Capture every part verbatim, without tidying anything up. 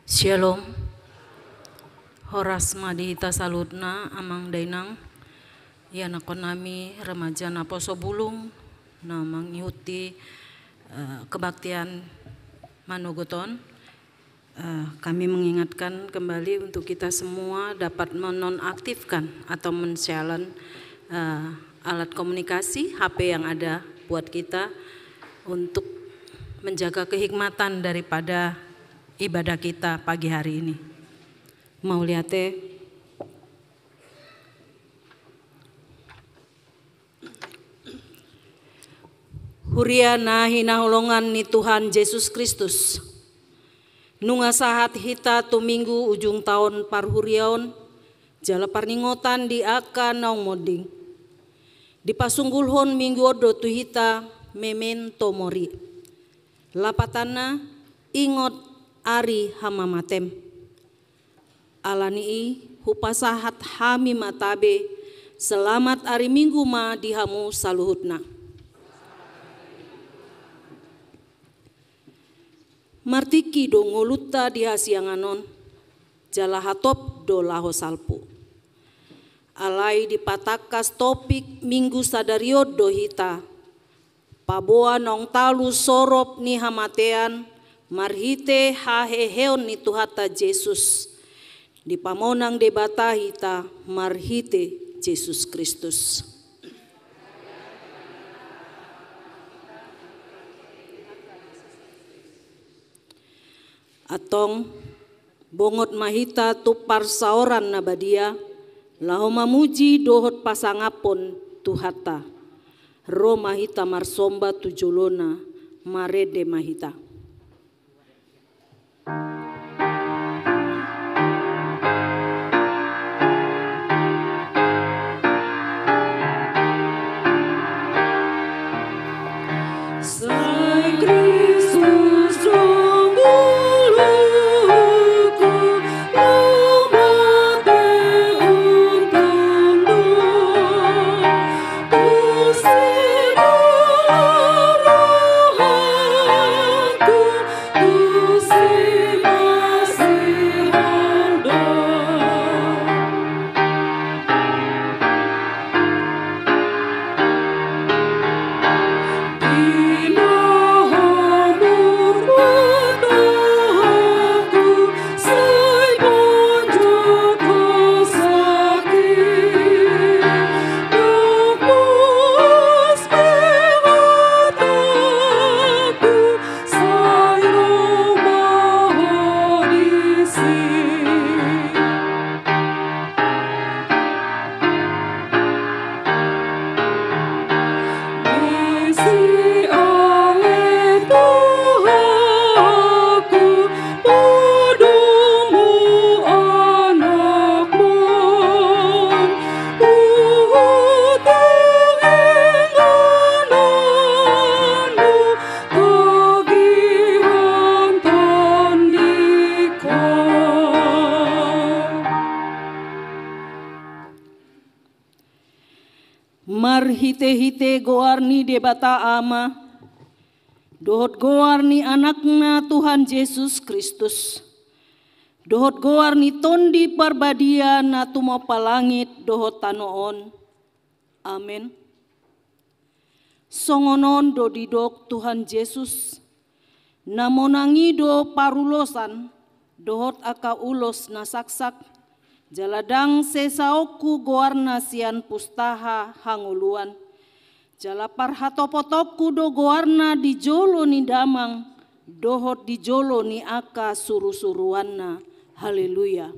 Syalom. Horas ma di hita saluhutna, amang dainang, ianakhon nami remaja naposo bulung na mangihuti, eh, kebaktian manogot on. Eh, kami mengingatkan kembali untuk kita semua dapat menonaktifkan atau men-silent, eh, alat komunikasi, H P yang ada buat kita, untuk menjaga kehikmatan daripada ibadah kita pagi hari ini. Mauliate. Huria na hinaholongan ni Tuhan Jesus Kristus. Nunga sahat hita tu Minggu ujung taon parhuriaon, jala parningotan di angka naung monding. Dipasunggulhon Minggu on do tu hita memento mori. Lapatanna, ingot ari hamamatem. Ala ni i, hupasahat hami ma tabe, selamat ari Minggu ma di hamu saluhutna. Martingki do ngolunta di hasiangan on, jala hatop do laho salpu. Alai dipatangkas topik Minggu sadari on do hita, paboa naung talu sorop ni hamatean marhite haheheon ni Tuhanta Jesus. Dipamonang Debata hita marhite Jesus Kristus. Antong, bongot ma hita tu parsaoran na badia, laho mamuji dohot pasangaphon Tuhanta. Ro ma hita marsomba tu jolona, marende ma hita. Marhite-hite goar ni Debata Ama, dohot goar ni Anakna Tuhan Jesus Kristus, dohot goar ni Tondi Parbadia na tumompa langit dohot tano on. Amen. Songon on do didok Tuhan Jesus, na monang i do parulosan dohot angka ulos na saksak, jala ndang sesaonku goarna sian pustaha hangoluan. Jala parhatopotonku do goarna di jolo ni damang dohot di jolo ni angka surusuruanna. Haleluya.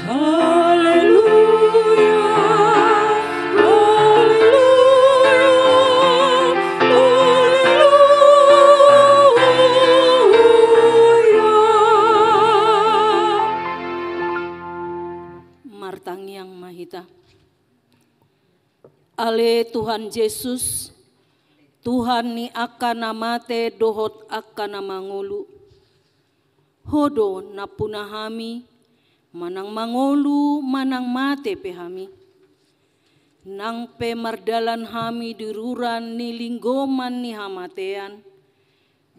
Haleluya, haleluya, haleluya. Martangiang ma hita. Ale Tuhan Jesus, Tuhan ni angka na mate dohot angka na mangolu. Ho do nampuna hami, manang mangolu manang mate pe hami. Nang pe mardalan hami di rura ni linggoman ni hamatean,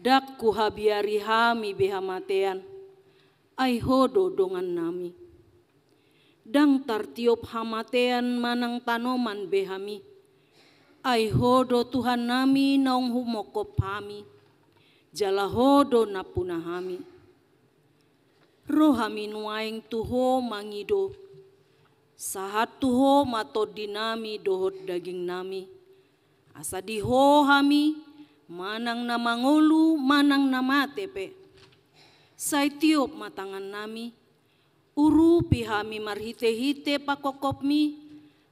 Ndang huhabiari hami be hamatean, ai Ho do dongannami. Ndang tartiop hamatean manang tanoman be hami, ai Ho do Tuhannami naung humongkop hami, jala Ho do nampuna hami. Ro hami nuaeng tu Ho mangido, sahat tu Ho ma tondinami dohot dagingnami, asa di Ho hami, manang na mangolu manang na mate pe. Sai tiop ma tangannami, urupi hami marhitehite pangkophopmi,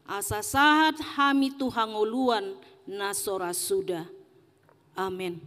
asa sahat hami tu hangoluan na so ra suda. Amen.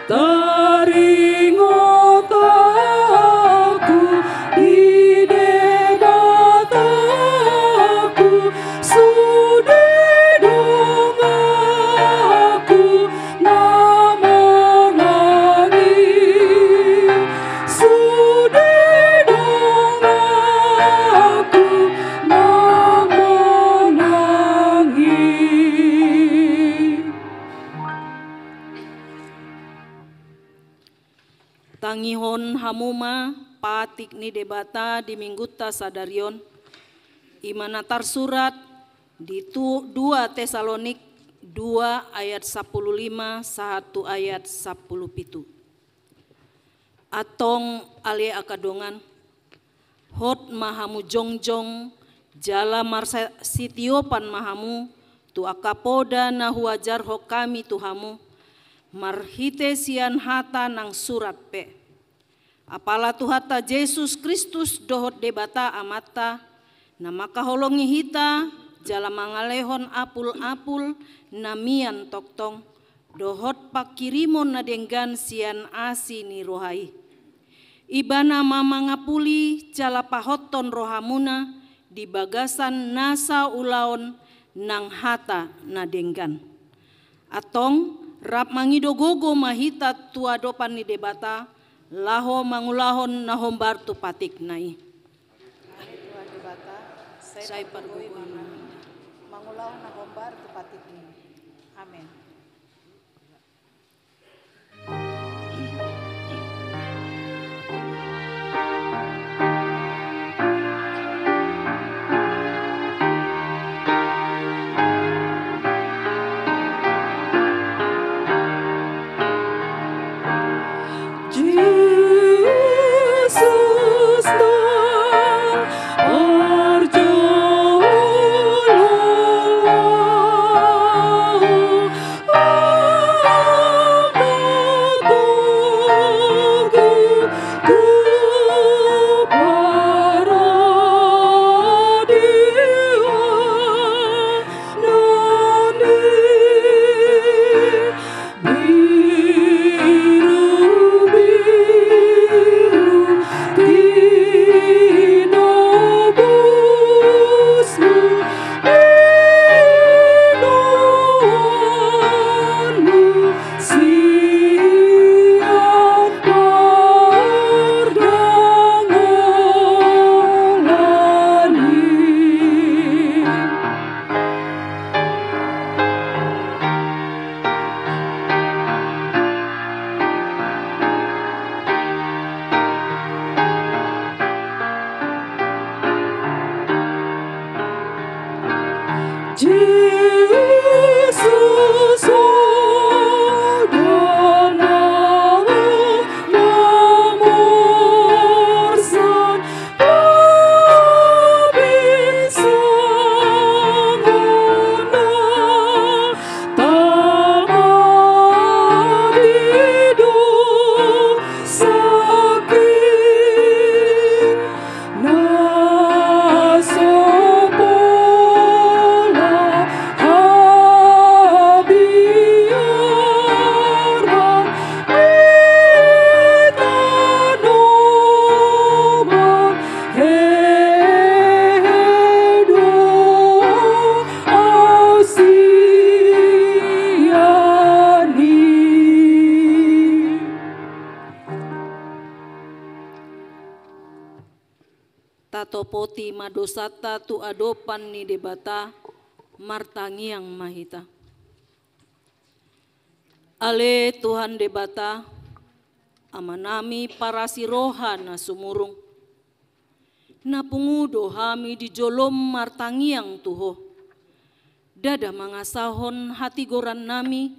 Taringot aku di Debata, sude donganku na manang i, sude donganku na manang i. Tangihon hamu ma patik ni Debata di Minggunta sadari on, i ma na tarsurat di tu dua Tesalonik dua ayat sampulu lima sahat tu ayat sampulu pitu. Antong ale angka dongan, hot ma hamu jongjong, jala marsitiopan ma hamu tu angka poda na huajarhon hami tu hamu, marhite sian hata nang surat pe. Apala Tuhanta Jesus Kristus dohot Debata Amanta, na mangkaholongi hita, jala mangalehon apul-apul na mian tongtong, dohot pangkirimon na denggan sian asi ni roha i. Ibana ma mangapuli jala pahothon rohamuna di bagasan nasa ulaon nang hata na denggan. Antong, rap mangido gogo ma hita tu adopan ni Debata, laho mangulahon na hombar tu patikna i. Tuhan Debata, sai pargogoi ma hami mangulahon na hombar tu patikmi. Amen. Topoti ma dosanta tu adopan ni Debata, martangiang ma hita. Ale Tuhan Debata, Amanami parasi roha na sumurung. Na pungu do hami di jolom martangiang tu Ho. Ndada mangasahon hatigorannami,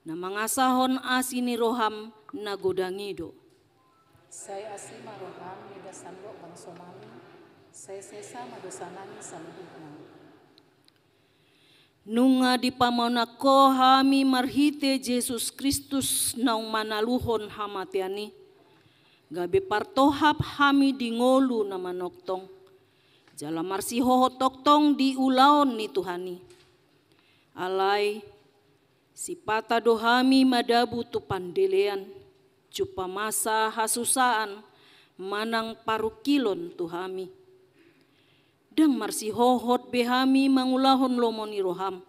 na mangasahon asi ni roham na godang i do. Sai asi ma roham mida sandok bangsonami, sai sesa ma dosanami saluhutna. Nunga dipamonang Ho hami marhite Jesus Kristus naung manaluhon hamatean i, gabe partohap hami di ngolu na manongtong, jala marsihohot tongtong di ulaon ni Tuhan i. Alai, sipata do hami madabu tu pandelean, jumpa masa hasusaan manang parungkilon tu hami. Ndang marsihohot be hami mangulahon lomo ni roham.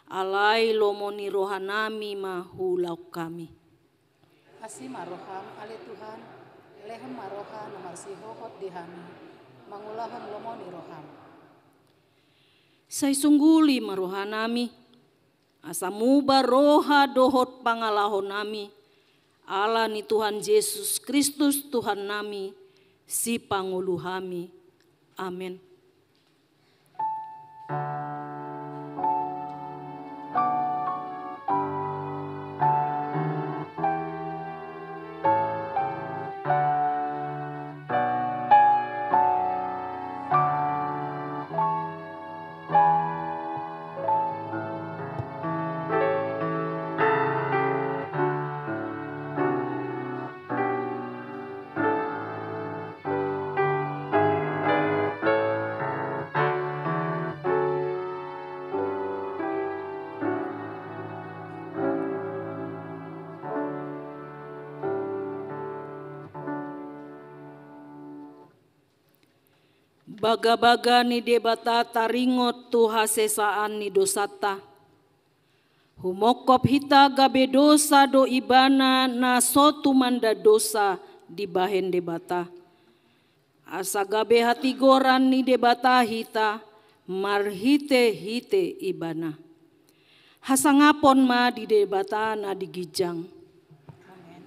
Alai lomo ni rohanami ma huulahon hami. Asi ma roham, ale Tuhan, lehon ma roha na marsihohot di hami, mangulahon lomo ni roham. Sai sungguli ma rohanami, asa muba roha dohot pangalahonami, ala ni Tuhan Jesus Kristus Tuhannami, Sipangolu hami. Amen. Bagabaga ni Debata taringot tu hasesaan ni dosanta. Humongkop hita gabe dosa do Ibana na so tumanda dosa dibahen Debata. Asa gabe hatigoran ni Debata hita marhitehite Ibana. Hasangapon ma di Debata na di ginjang. Amen.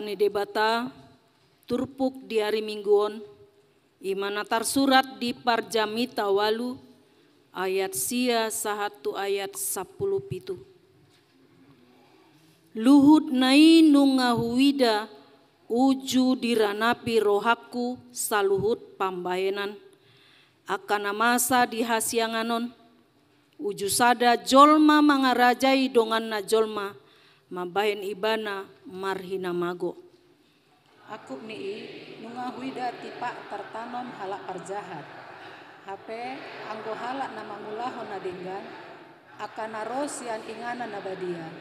Ni Debata, turpuk di ari Minggu on, i ma na tarsurat di Parjamita ualu, ayat sia sahat tu ayat sampulu pitu. Luhutna i nunga huida uju diranapi rohangku saluhut pambahenan, angka na masa di hasiangan on, uju sada jolma mangarajai donganna jolma, mambahen ibana marhinamago. Angkup ni i, nunga huida tipak tartanom halak parjahat. Hape, anggo halak na mangulahon na denggan, angka na ro sian inganan na badia,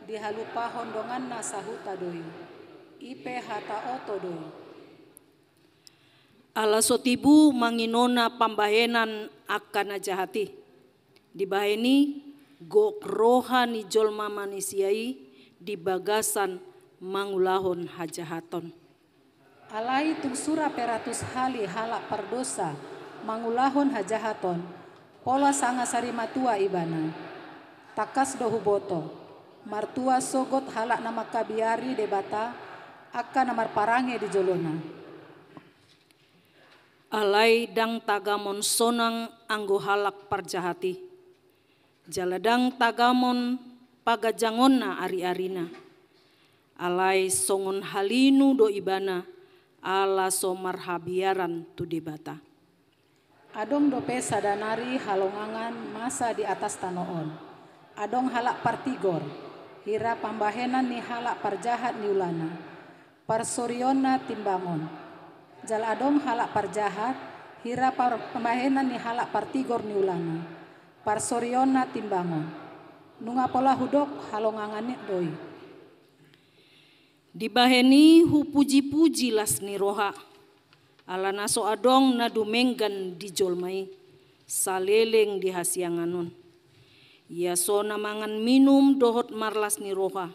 dihalupahon donganna sahuta do i. I pe hata oto do i. Ala so tibu manginona pambahenan angka na jahat i. Dibahen i, gok roha ni jolma manisia i di bagasan mangulahon hajahaton. Alai tung sura pe ratus hali halak pardosa mangulahon hajahaton, pola sanga sarimatua ibana. Tangkas do huboto, martua sogot halak na mangkabiari Debata, angka na marparange di jolona. Alai ndang tagamon sonang anggo halak parjahat i, jala ndang tagamon paganjangonna ari-arina. Alai songon halinu do ibana, ala so marhabiaran tu Debata. Adong dope sada nari halongangan masa di atas tano on. Adong halak partigor, hira pambahenan ni halak parjahat niulana, parsorionna timbangon. Jala adong halak parjahat, hira par-, pambahenan ni halak partigor niulana, parsorionna timbangon. Nunga pola hudok halongangan do i. Dibahen i hupuji-puji las ni roha, ala na so adong na dumenggan di jolma i, saleleng di hasiangan on. Ia so na mangan minum dohot marlas ni roha,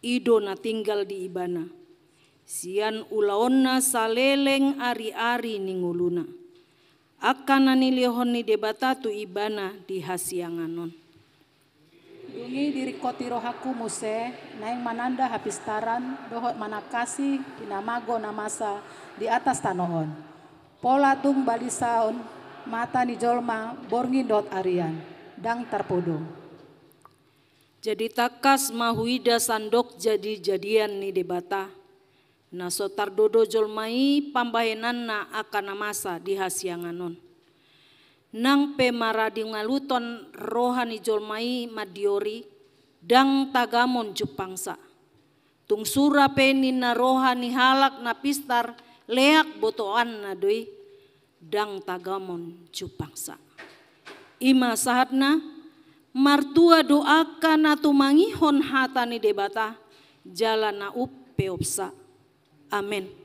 i do na tinggal di ibana, sian ulaonna saleleng ari-ari ni ngoluna. Angka na nilehon ni Debata tu ibana di hasiangan on. Dung i diringkoti rohangku muse, naeng mananda hapistaran, dohot manangkasi hinamago na masa di atas tano on. Pola tung balisaon mata ni jolma borngin dohot arian, ndang tarpodom. Jadi tangkas ma huida sandok jadi-jadian ni Debata, na so tardodo jolma i pambahenanna angka na masa di hasiangan on. Nang pe maradingaluton roha ni jolma i mandiori, ndang tagamon jumpangsa. Tung sura pe ninna roha ni halak na pistar leak botoanna do i, ndang tagamon jumpangsa. I ma sahatna, martua do angka na tumangihon hata ni Debata, jala na umpeopsa. Amen.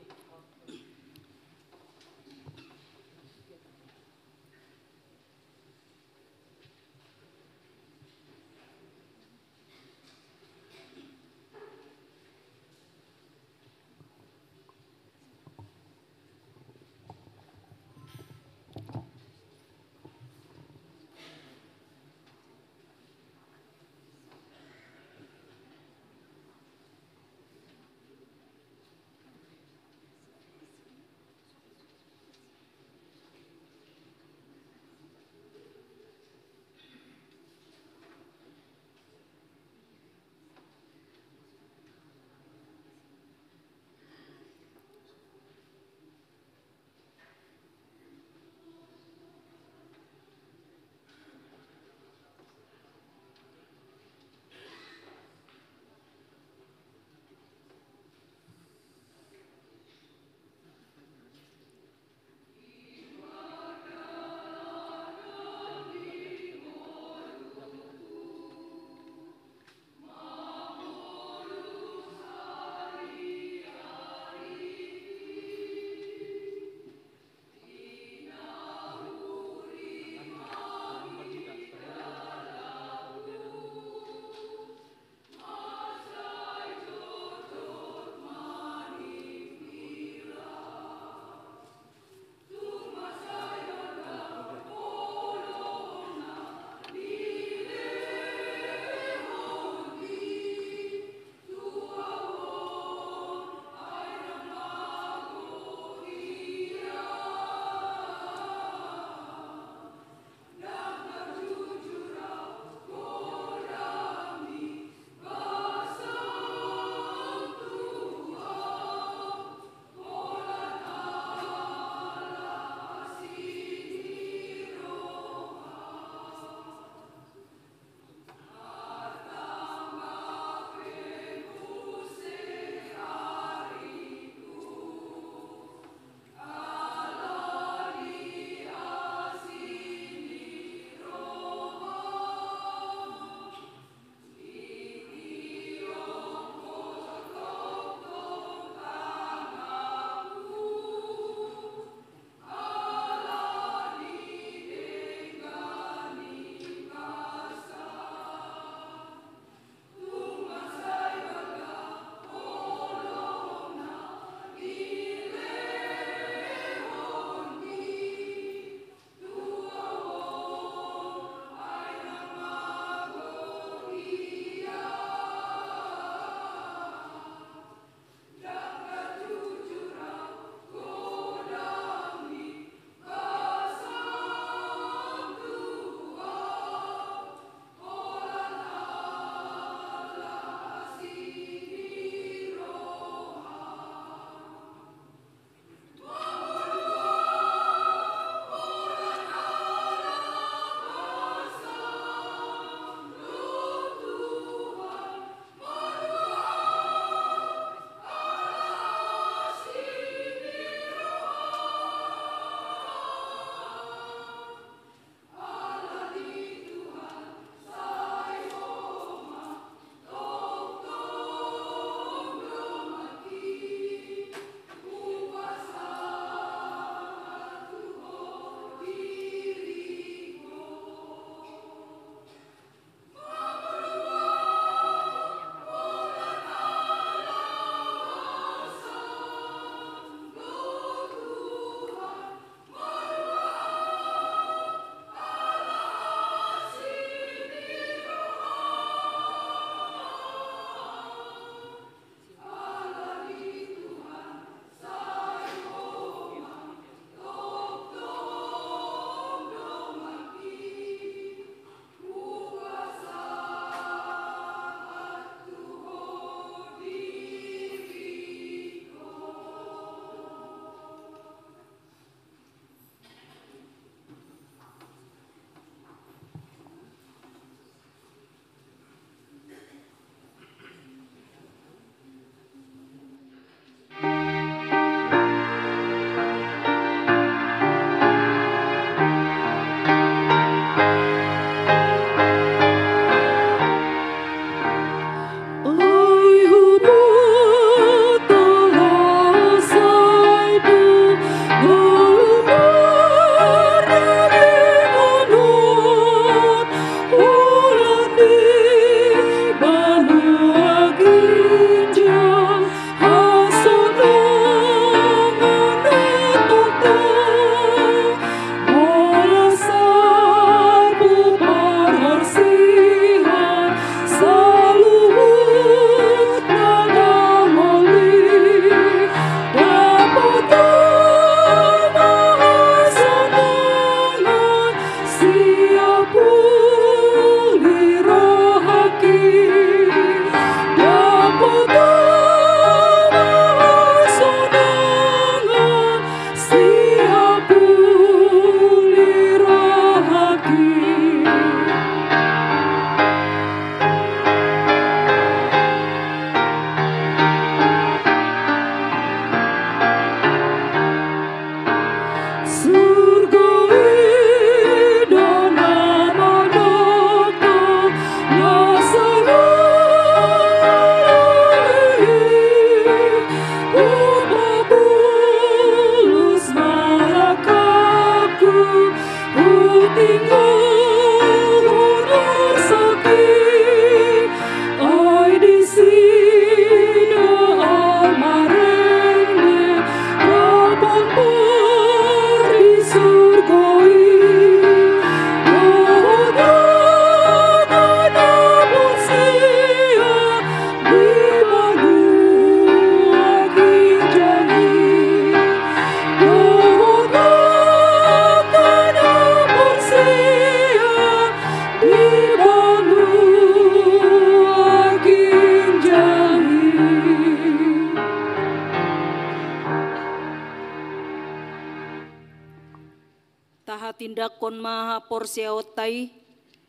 Tahatindanghon ma haporseaonta i,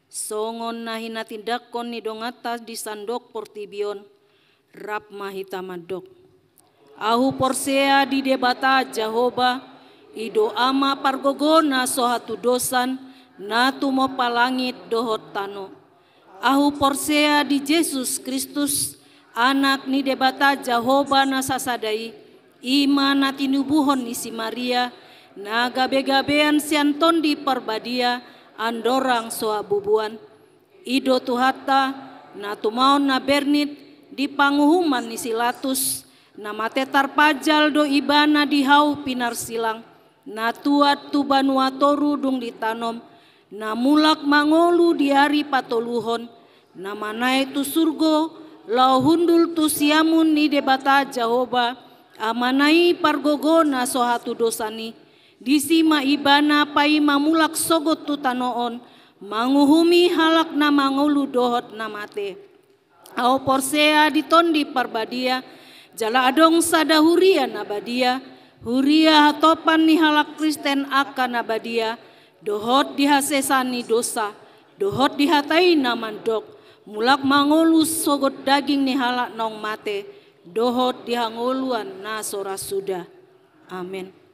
songon na hinatindanghon ni donganta di sandok portibi on. Rap ma hita mandok. Ahu porsea di Debata Jahowa, i do Ama pargogo na so hatudosan, na tumompa langit dohot tano. Ahu porsea di Jesus Kristus, Anak ni Debata Jahowa na sasada i, i ma na tinubuhon ni si Maria, na gabegabean sian Tondi Parbadia, andorang so habubuan. I do Tuhanta, na tumaon na bernit di panguhuman ni si Latus, na mate tarpajal do Ibana di hau pinarsilang, na tuat tu banua toru dung ditanom, na mulak mangolu di ari patoluhon, na manaek tu surgo, laho hundul tu siamun ni Debata Jahowa, Amana i pargogo na so hatudosan i. Disi ma Ibana paima mulak sogot tu tano on, manguhumi halak na mangolu dohot na mate. Ahu porsea di Tondi Parbadia, jala adong sada huria na badia, huria hatopan ni halak Kristen angka na badia, dohot di hasesaan ni dosa, dohot di hata i na mandok, mulak mangolu sogot daging ni halak naung mate, dohot di hangoluan na so ra suda. Amen.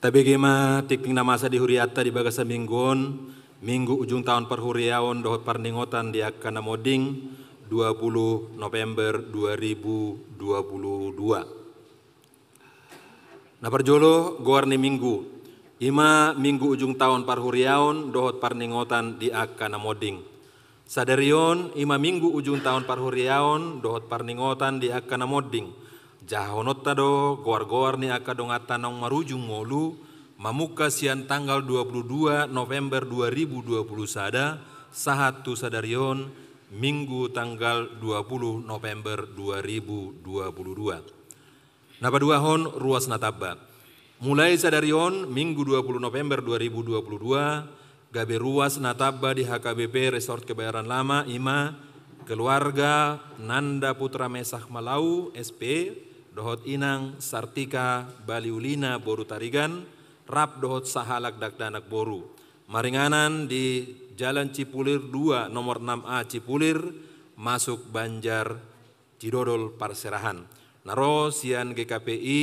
Tabege ma tingting na masa di hurianta di bagasan minggu on, minggu ujung taon parhuriaon dohot parningotan di angka na monding, dua puluh November dua ribu dua puluh dua. Na parjolo, goar ni minggu, i ma minggu ujung taon parhuriaon dohot parningotan di angka na monding. Sadari on, i ma minggu ujung taon parhuriaon dohot parningotan di angka na monding. Jahaononta do goar-goar ni angka donganta naung marujung ngolu, mamungka sian tanggal dua puluh dua November dua ribu dua puluh sada, sahat tu sadari on, minggu tanggal dua puluh November dua ribu dua puluh dua. Na paduahon, ruas na tamba. Mulai sadari on, minggu dua puluh November dua ribu dua puluh dua, gabe ruas na tamba di H K B P Resort Kebayoran Lama, i ma keluarga Nanda Putra Mesakh Malau, S P, dohot inang Sartika Baliulina boru Tarigan, rap dohot sahalak dakdanak boru. Maringanan di Jalan Cipulir dua, nomor enam A Cipulir, masuk Banjar Cidodol Parserahan. Na ro sian G K P I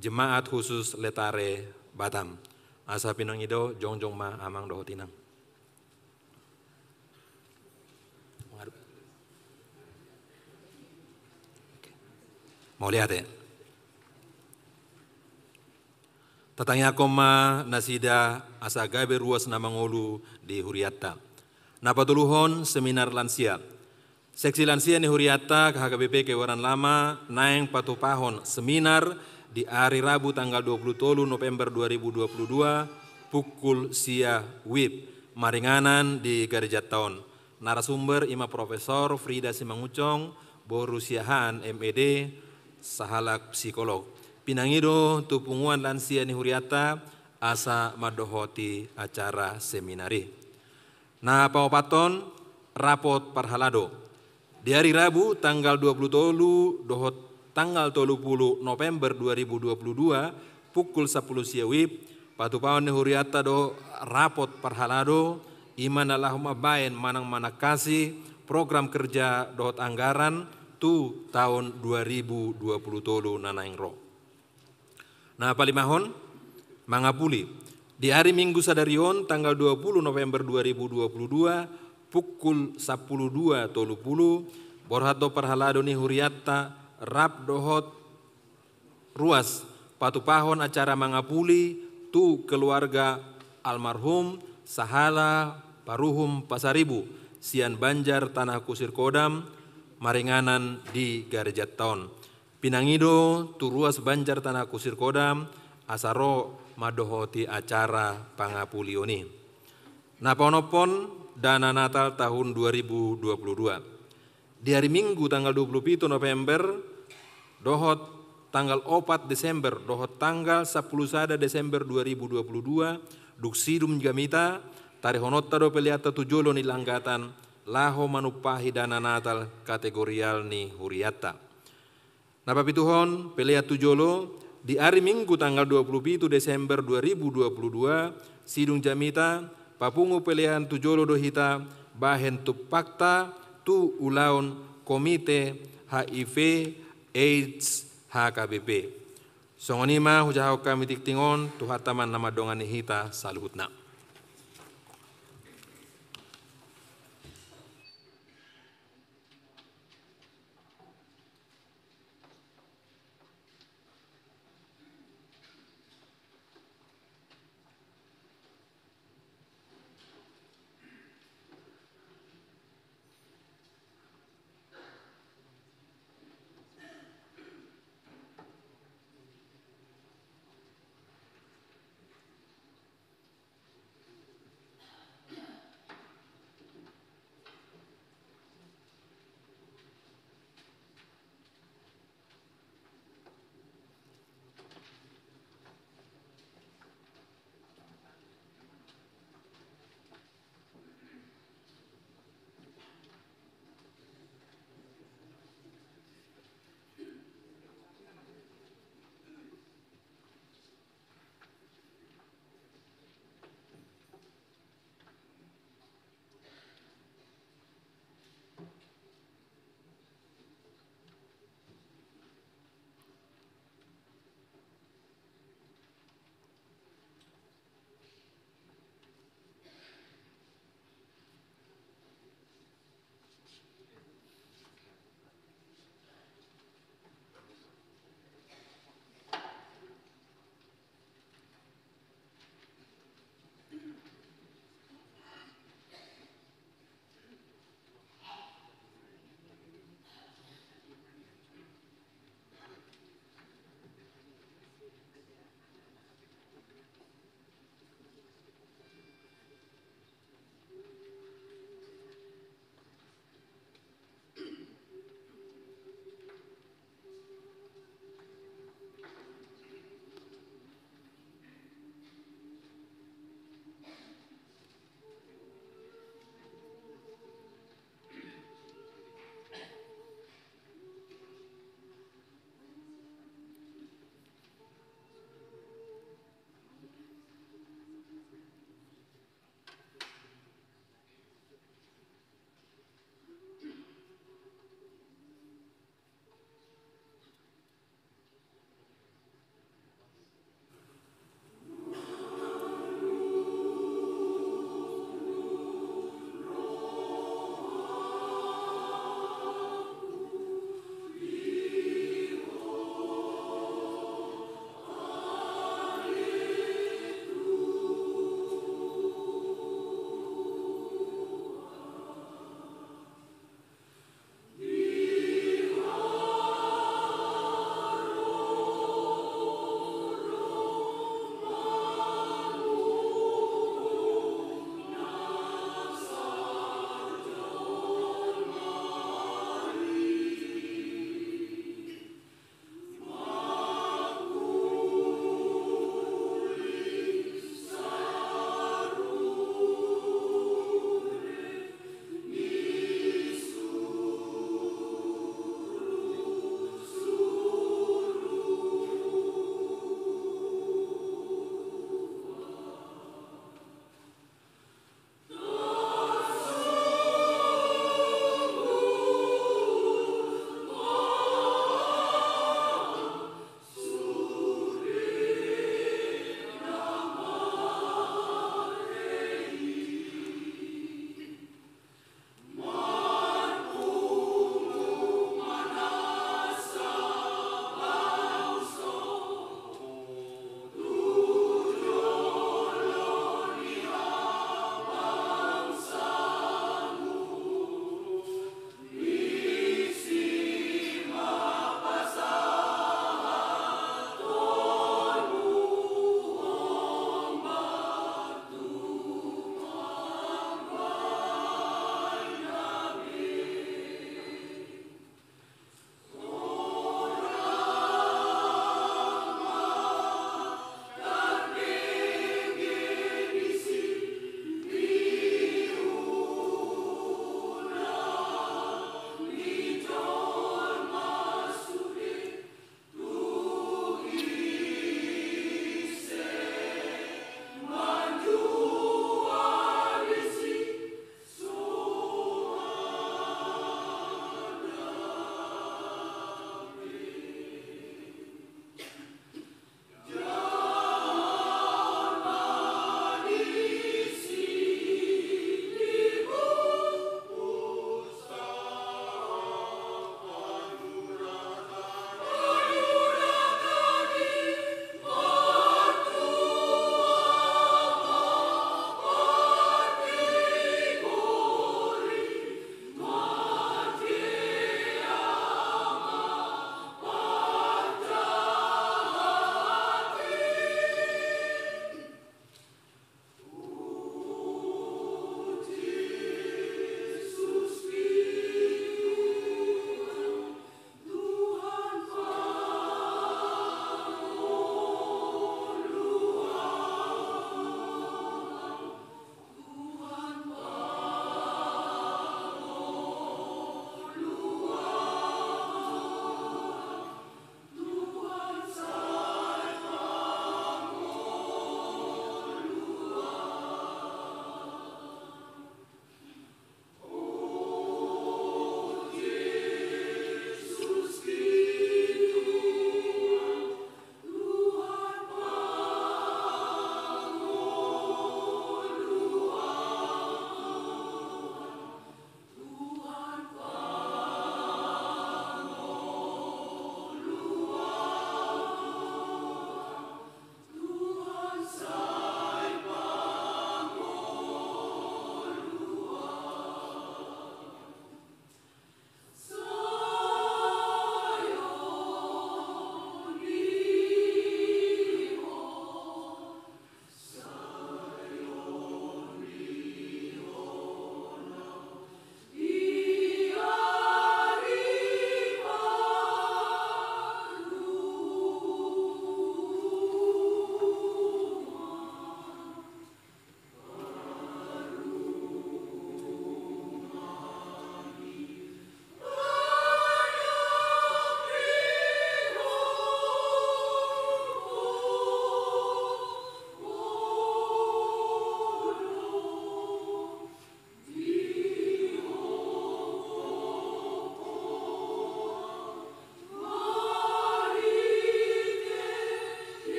Jemaat Khusus Letare Batam. Asa pinangido, jongjong ma amang dohot inang. Oke. Mauliate. Tatangiangkon ma nasida asa gabe ruas na mangolu di hurianta. Na patoluhon, seminar lansia. Seksi lansia ni hurianta H K B P Kebayoran Lama naeng patupahon seminar di ari Rabu tanggal dua puluh tolu November dua ribu dua puluh dua, pukul sia WIB, maringanan di garejanta on. Narasumber i ma Profesor Frida Simangunsong, boru Siahaan, M E D, sahalak psikolog. Pinangido tu punguan lansia ni hurianta asa mandohoti acara seminar i. Na paopathon, rapot parhalado. Di ari Rabu tanggal dua puluh tolu dohot tanggal tolu puluh November dua ribu dua puluh dua, pukul sampulu sia WIB, patupahon ni hurianta do rapot parhalado, i ma na laho mambaen manang manangkasi program kerja dohot anggaran tu taon dua ribu dua puluh tolu na naeng ro. Na palimahon, mangapuli. Di ari Minggu sadari on, tanggal dua puluh November dua ribu dua puluh dua, pukul sampulu dua tolu puluh, borhat do parhalado ni hurianta rap dohot ruas patupahon acara mangapuli tu keluarga almarhum sahala paruhum Pasaribu sian Banjar Tanah Kusir Kodam, maringanan di garejanta on. Pinangido tu ruas Banjar Tanah Kusir Kodam asa ro mandohoti acara pangapulion i. Na paonomhon, dana Natal tahun dua ribu dua puluh dua. Di ari Minggu tanggal dua puluh pitu November dohot tanggal opat Desember dohot tanggal sampulu sada Desember dua ribu dua puluh dua, dung sidung jamita, tarihononta do peleanta tu jolo ni langgatan laho manumpahi dana Natal kategorial ni hurianta. Na papituhon, pelean tu jolo, di ari Minggu tanggal dua puluh pitu Desember dua ribu dua puluh dua, sidung jamita, papungu pelean tu jolo do hita bahen tumpakta tu ulaon Komite H I V AIDS H K B P. Songon i ma hujahahon hami tingting on, Tuhanta ma na mandongani hita saluhutna.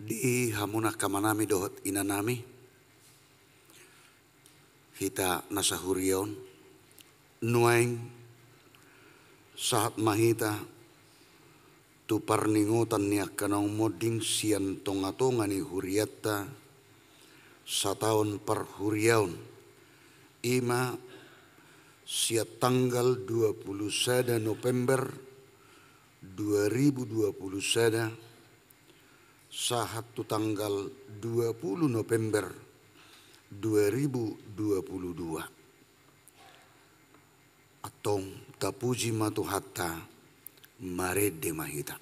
Di hamu angka amanami dohot inanami, hita na sahuria on, nuaeng sahat ma hita tu parningotan ni angka naung monding sian tongatonga ni hurianta sataon parhuriaon, i ma sian tanggal dua puluh sada November dua ribu dua puluh sada sahat tu tanggal dua puluh November dua ribu dua puluh dua. Antong tapuji ma Tuhanta, marende ma hita.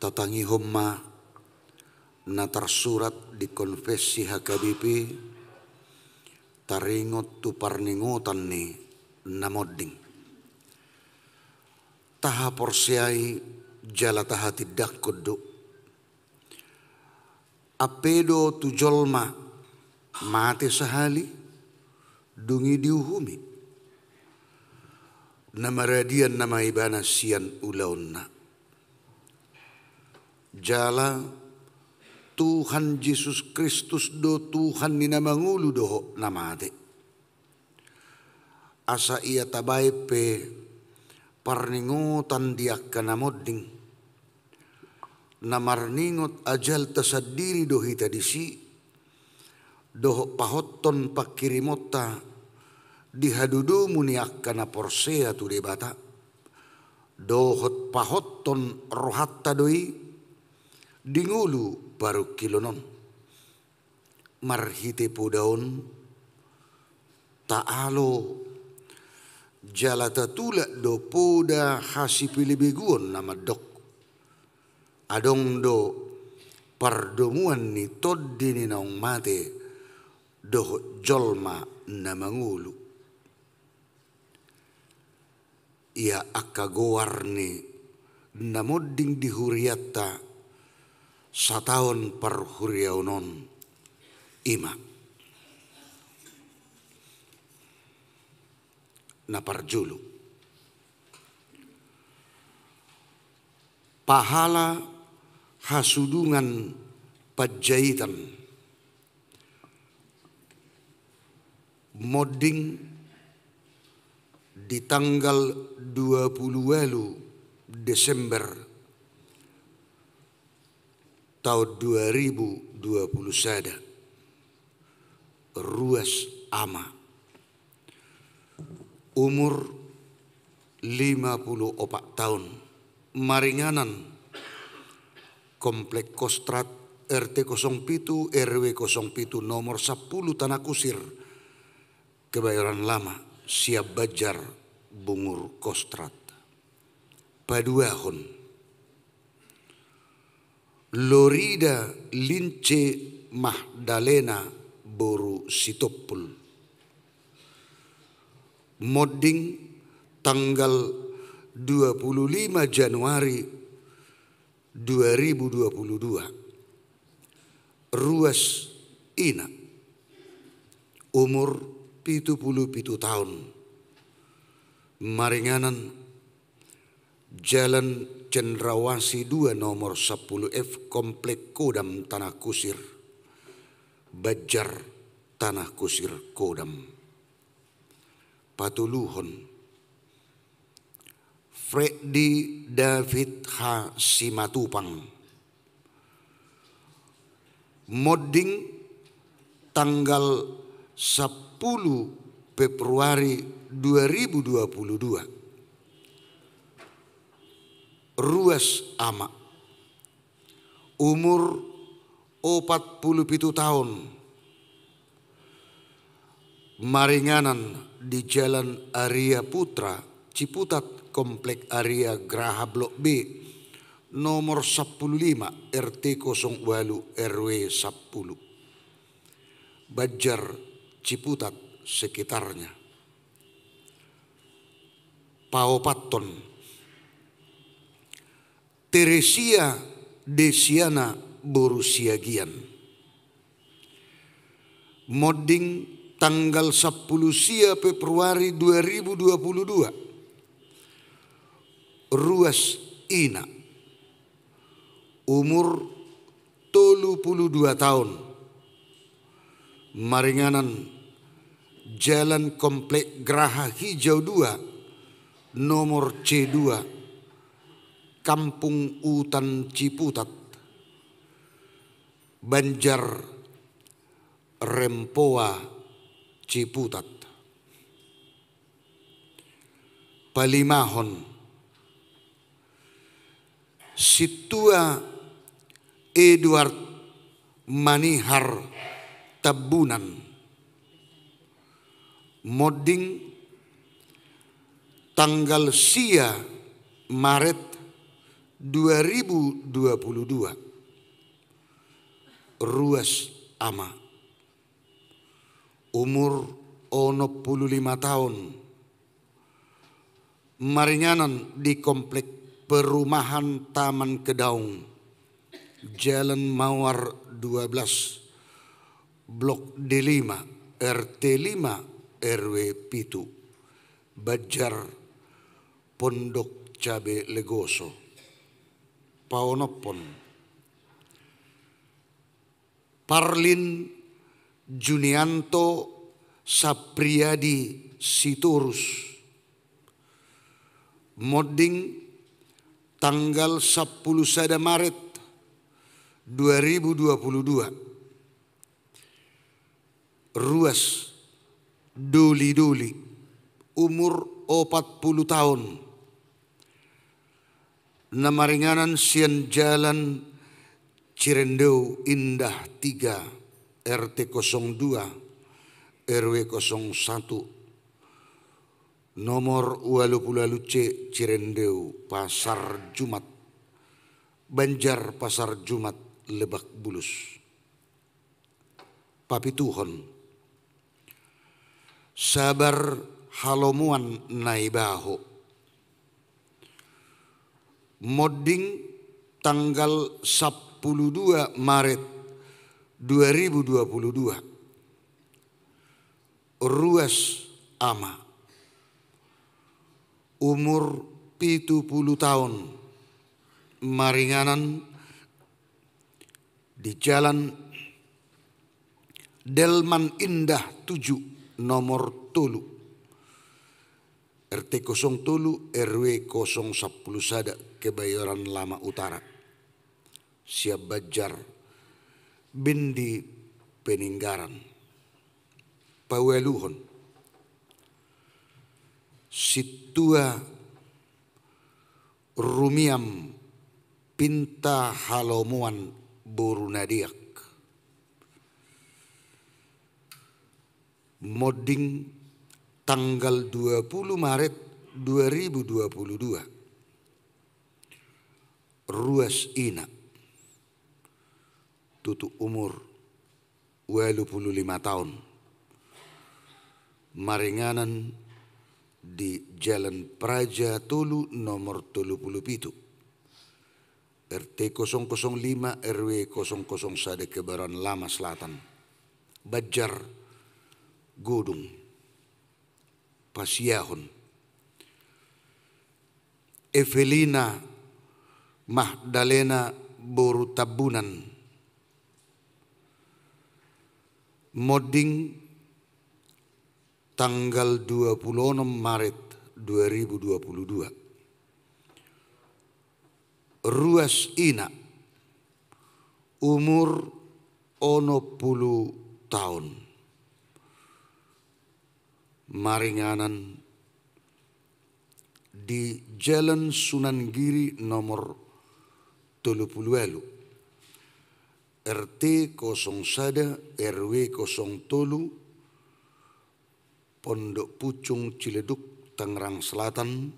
Tatangihon ma na tarsurat di Konfessi H K B P, taringot tu parningotan ni na monding. Tahaporseai jala tahatindangkon do. Ampe do tu jolma mate sahali, dung i diuhumi, na maradian nama ibana sian ulaonna. Jala Tuhan Jesus Kristus do Tuhan ni na mangolu dohot na mate. Asa ia tabaen pe parningotan di angka na monding, na marningot ajalta sandiri do hita disi, dohot pahothon panghirimonta di hadodomu ni angka na porsea tu Debata, dohot pahothon rohanta do i di ngolu parungkilon on. Marhite poda on, taalo jala tatulak do poda hasipelebeguon na mandok: Adong do pardomuan ni tondi ni naung mate dohot jolma na mangolu. Ia angka goar ni na monding di hurianta sataon parhuriaon on, i ma: Na parjolo, pahala hasudungan Panjaitan. Monding di tanggal dua puluh ualu Desember taon dua ribu dua puluh sada. Ruas ama. Umur lima puluh opat taon. Maringanan Komplek Kostrad, R T kosong pitu, R W kosong pitu, nomor sampulu, Tanah Kusir, Kebayoran Lama, sian Banjar Bungur Kostrad. Paduahon, Lorida Lince Magdalena boru Sitompul. Monding tanggal dua puluh lima Januari dua ribu dua puluh dua. Ruas ina. Umur pitu puluh pitu taon. Maringanan Jalan Cendrawasih dua nomor sampulu F, Komplek Kodam Tanah Kusir, Banjar Tanah Kusir Kodam. Patoluhon, Freddy David H Simatupang. Monding tanggal sampulu Februari dua ribu dua puluh dua. Ruas ama. Umur opat pulu pitu taon. Maringanan di Jalan Arya Putra, Ciputat, Komplek Arya Graha Blok B, nomor sampulu lima, R T kosong ualu, R W sampulu. Banjar Ciputat sekitarnya. Paopathon. Teresia Desiana boru Siagian. Monding tanggal sampulu sia Februari dua ribu dua puluh dua. Ruas ina. Umur tolu pulu dua taon. Maringanan Jalan Komplek Graha Hijau dua, nomor C dua, Kampung Utan Ciputat, Banjar Rempoa Ciputat. Palimahon. Sintua Eduard Manihar Tambunan. Monding tanggal sia Maret dua ribu dua puluh dua. Ruas ama. Umur onom pulu lima taon. Maringanan di Komplek Perumahan Taman Kedaung, Jalan Mawar dua belas, Blok D lima, R T lima, R W pitu, Banjar Pondok Cabe Legoso. Paonomhon. Parlin Junianto Sapriadi Sitorus. Monding tanggal sampulu sada Maret dua ribu dua puluh dua. Ruas doli-doli, umur opat pulu taon. Na maringanan sian Jalan Cirendeu Indah tiga, R T kosong dua, R W kosong satu, nomor ualu pulu ualu C, Cirendeu, Pasar Jumat, Banjar Pasar Jumat, Lebak Bulus. Papituhon. Sabar Halomoan Naibaho. Monding tanggal sampulu dua Maret dua ribu dua puluh dua. Ruas ama. Umur pitu pulu taon. Maringanan di Jalan Delman Indah tujuh, nomor tolu, R T kosong tolu, R W kosong sampulu sada, Kebayoran Lama Utara, sian Banjar Bendi Peninggaran. Paualuhon. Sintua Rumiam Pinta Halomoan boru Nadeak. Monding tanggal dua pulu Maret dua ribu dua pulu dua. Ruas ina. Tutu umur ualu pulu lima taon. Maringanan di Jalan Praja tolu nomor tolu pulu pitu, R T kosong kosong lima, R W kosong kosong sada, Kebayoran Lama Selatan, Banjar Godung. Pasiahon. Evelina Magdalena boru Tambunan. Monding tanggal dua pulu onom Maret dua ribu dua pulu dua. Ruas ina, umur onom pulu taon. Maringanan di Jalan Sunan Giri nomor tolu pulu ualu, R T kosong sada, R W kosong tolu, Pondok Pucung, Ciledug, Tangerang Selatan,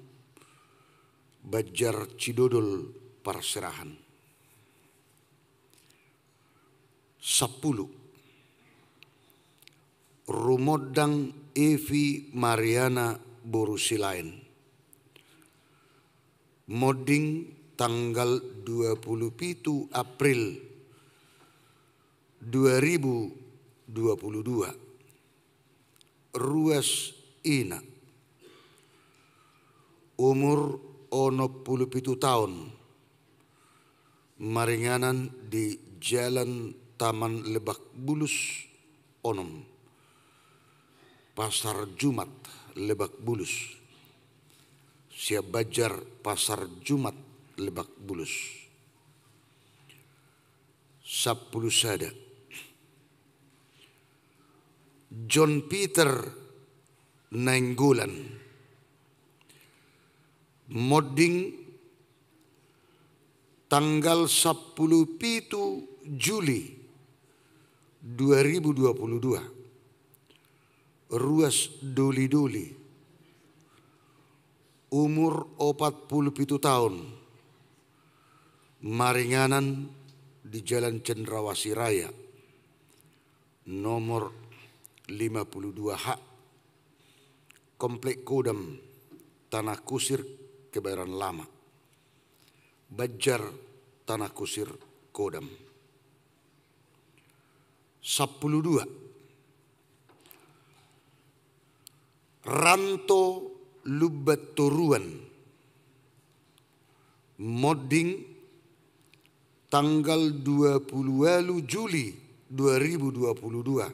Banjar Cidodol, Parserahan. Sampulu. Rumondang Evi Mariana boru Silaen. Monding tanggal dua pulu pitu April dua ribu dua pulu dua. Ruas ina. Umur onom pulu pitu taon. Maringanan di Jalan Taman Lebak Bulus onom, Pasar Jumat Lebak Bulus. Siap Banjar Pasar Jumat Lebak Bulus. Sampulu sada. John Peter Nainggolan. Monding tanggal sampulu pitu Juli dua ribu dua pulu dua. Ruas Doli-doli. Umur opat pulu pitu taon. Maringanan di Jalan Cendrawasih Raya nomor lima pulu dua H, Komplek Kodam, Tanah Kusir, Kebayoran Lama. Banjar Tanah Kusir, Kodam. Sampulu dua. Ranto Lumbantoruan. Monding tanggal dua pulu ualu Juli dua ribu dua pulu dua.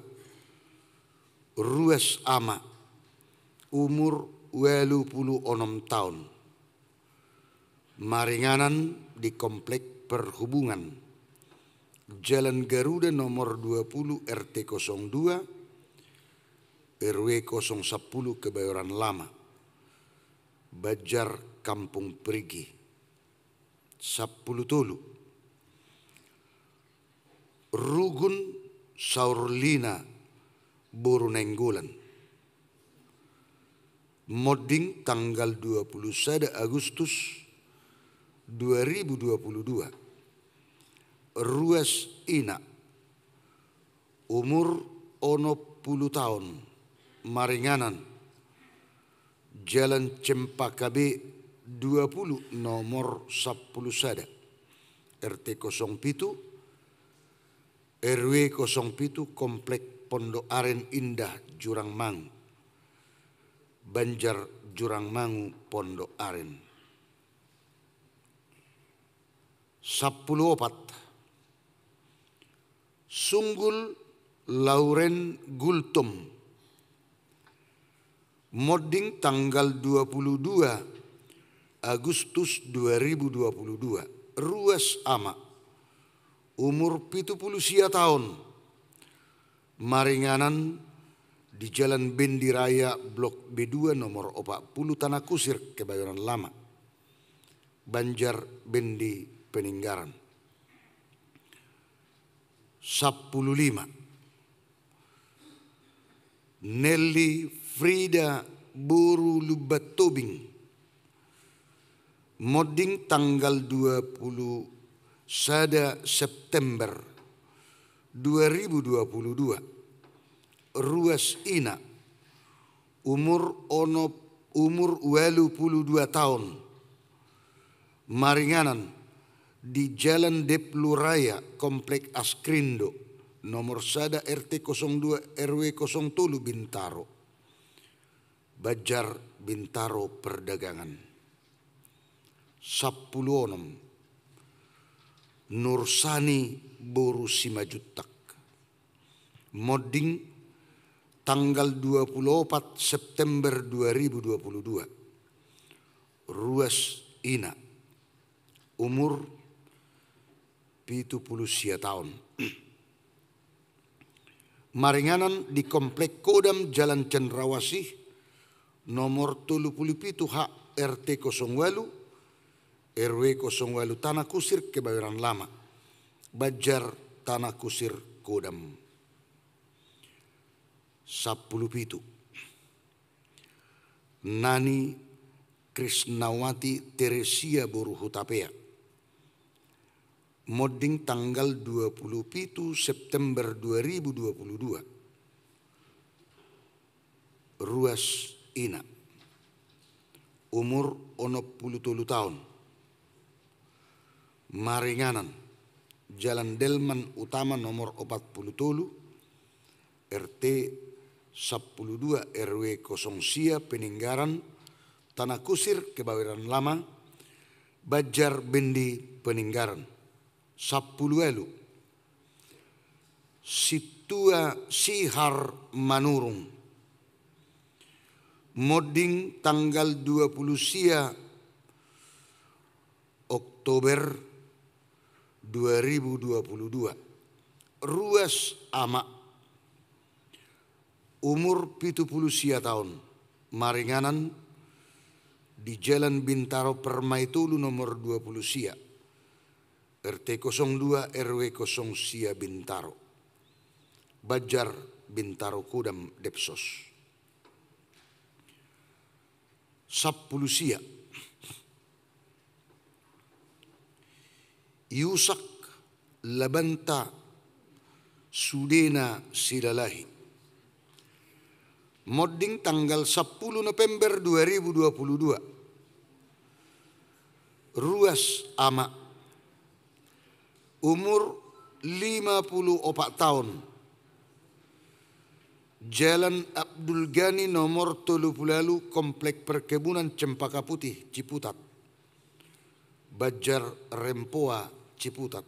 Ruas ama, umur ualu pulu onom taon. Maringanan di Komplek Perhubungan, Jalan Garuda nomor dua pulu, R T kosong dua, R W kosong sampulu, Kebayoran Lama. Banjar Kampung Perigi. Sampulu tolu. Rugun Saurlina boru Nainggolan. Monding tanggal dua pulu sada Agustus dua ribu dua pulu dua. Ruas ina. Umur onom pulu taon. Maringanan Jalan Cempaka B dua pulu nomor sampulu sada, R T kosong pitu, R W kosong pitu, Komplek Pondok Aren Indah, Jurangmangu. Banjar Jurangmangu, Pondok Aren. Sampulu opat. Sunggul Lauren Gultom. Monding tanggal dua pulu dua Agustus dua ribu dua pulu dua. Ruas ama. Umur pitu pulu sia taon. Maringanan di Jalan Bendi Raya, Blok B dua, nomor opat pulu, Tanah Kusir, Kebayoran Lama. Banjar Bendi Peninggaran. Sampulu lima. Nelly Frida boru Lumbantobing. Monding tanggal dua pulu sada September dua ribu dua pulu dua. Ruas ina. Umur onom, umur ualu pulu dua taon. Maringanan di Jalan Deplu Raya, Komplek Askrindo, nomor sada, R T kosong dua, R W kosong tolu, Bintaro. Banjar Bintaro Perdagangan. Sampulu onom. Nursani boru Simanjuntak. Monding tanggal dua pulu opat September dua ribu dua pulu dua. Ruas ina. Umur pitu pulu sia taon. Maringanan di Komplek Kodam Jalan Cendrawasih nomor tolu pulu pitu H, R T kosong walu, R W kosong walu, Tanah Kusir, Kebayoran Lama, Banjar Tanah Kusir, Kodam. Sampulu pitu. Nani Krisnawati Teresia boru Hutapea. Monding tanggal dua pulu pitu September dua ribu dua pulu dua. Ruas ina. Umur onom pulu tolu taon. Maringanan, Jalan Delman Utama nomor opat pulu tolu, R T sampulu dua, R W kosong sia, Peninggaran, Tanah Kusir, Kebayoran Lama, Banjar Bendi, Peninggaran. Sampulu ualu. Sintua Sihar Manurung. Monding tanggal dua pulu sia Oktober dua ribu dua pulu dua. Ruas ama. Umur pitu pulu sia taon. Maringanan di Jalan Bintaro Permai tolu nomor dua pulu sia, R T kosong dua, R W kosong sia Bintaro. Banjar Bintaro, Kodam Depsos. Sampulu sia. Iusak Labanta Sudena Silalahi. Monding tanggal sampulu November dua ribu dua pulu dua. Ruas ama. Umur lima pulu opat taon. Jalan Abdul Ghani nomor tolu pulu ualu, Komplek Perkebunan Cempaka Putih, Ciputat. Banjar Rempoa, Ciputat.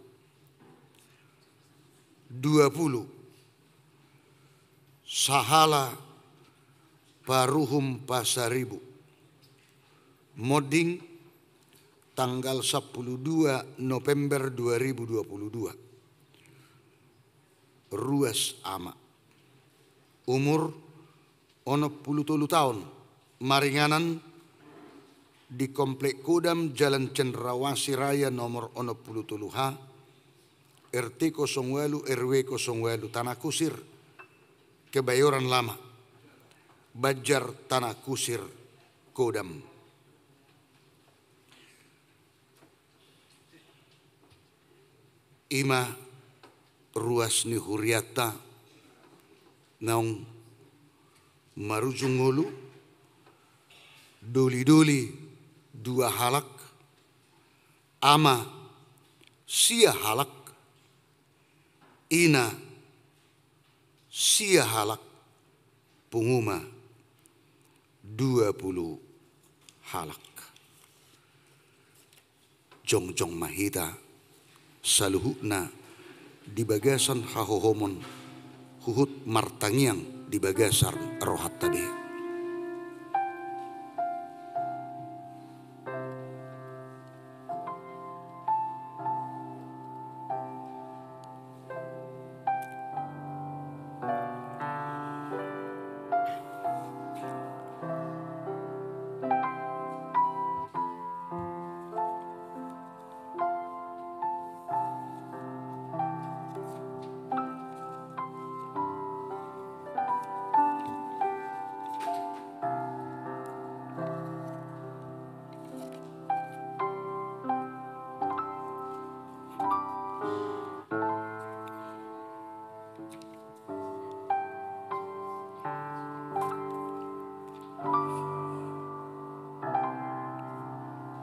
Dua pulu. Sahala Paruhum Pasaribu. Monding tanggal sampulu dua November dua ribu dua pulu dua. Ruas ama. Umur onom pulu tolu taon. Maringanan di Komplek Kodam Jalan Cendrawasih Raya nomor onom pulu tolu H, R T kosong ualu, R W kosong ualu, Tanah Kusir, Kebayoran Lama, Banjar Tanah Kusir, Kodam. Ima ruas ni hurianta naung marujung ngolu. Doli-doli dua halak, ama sia halak, ina sia halak, pungu ma dua pulu halak. Jongjong ma hita saluhutna di bagasan hahohomon, huhut martangiang di bagasan rohanta be.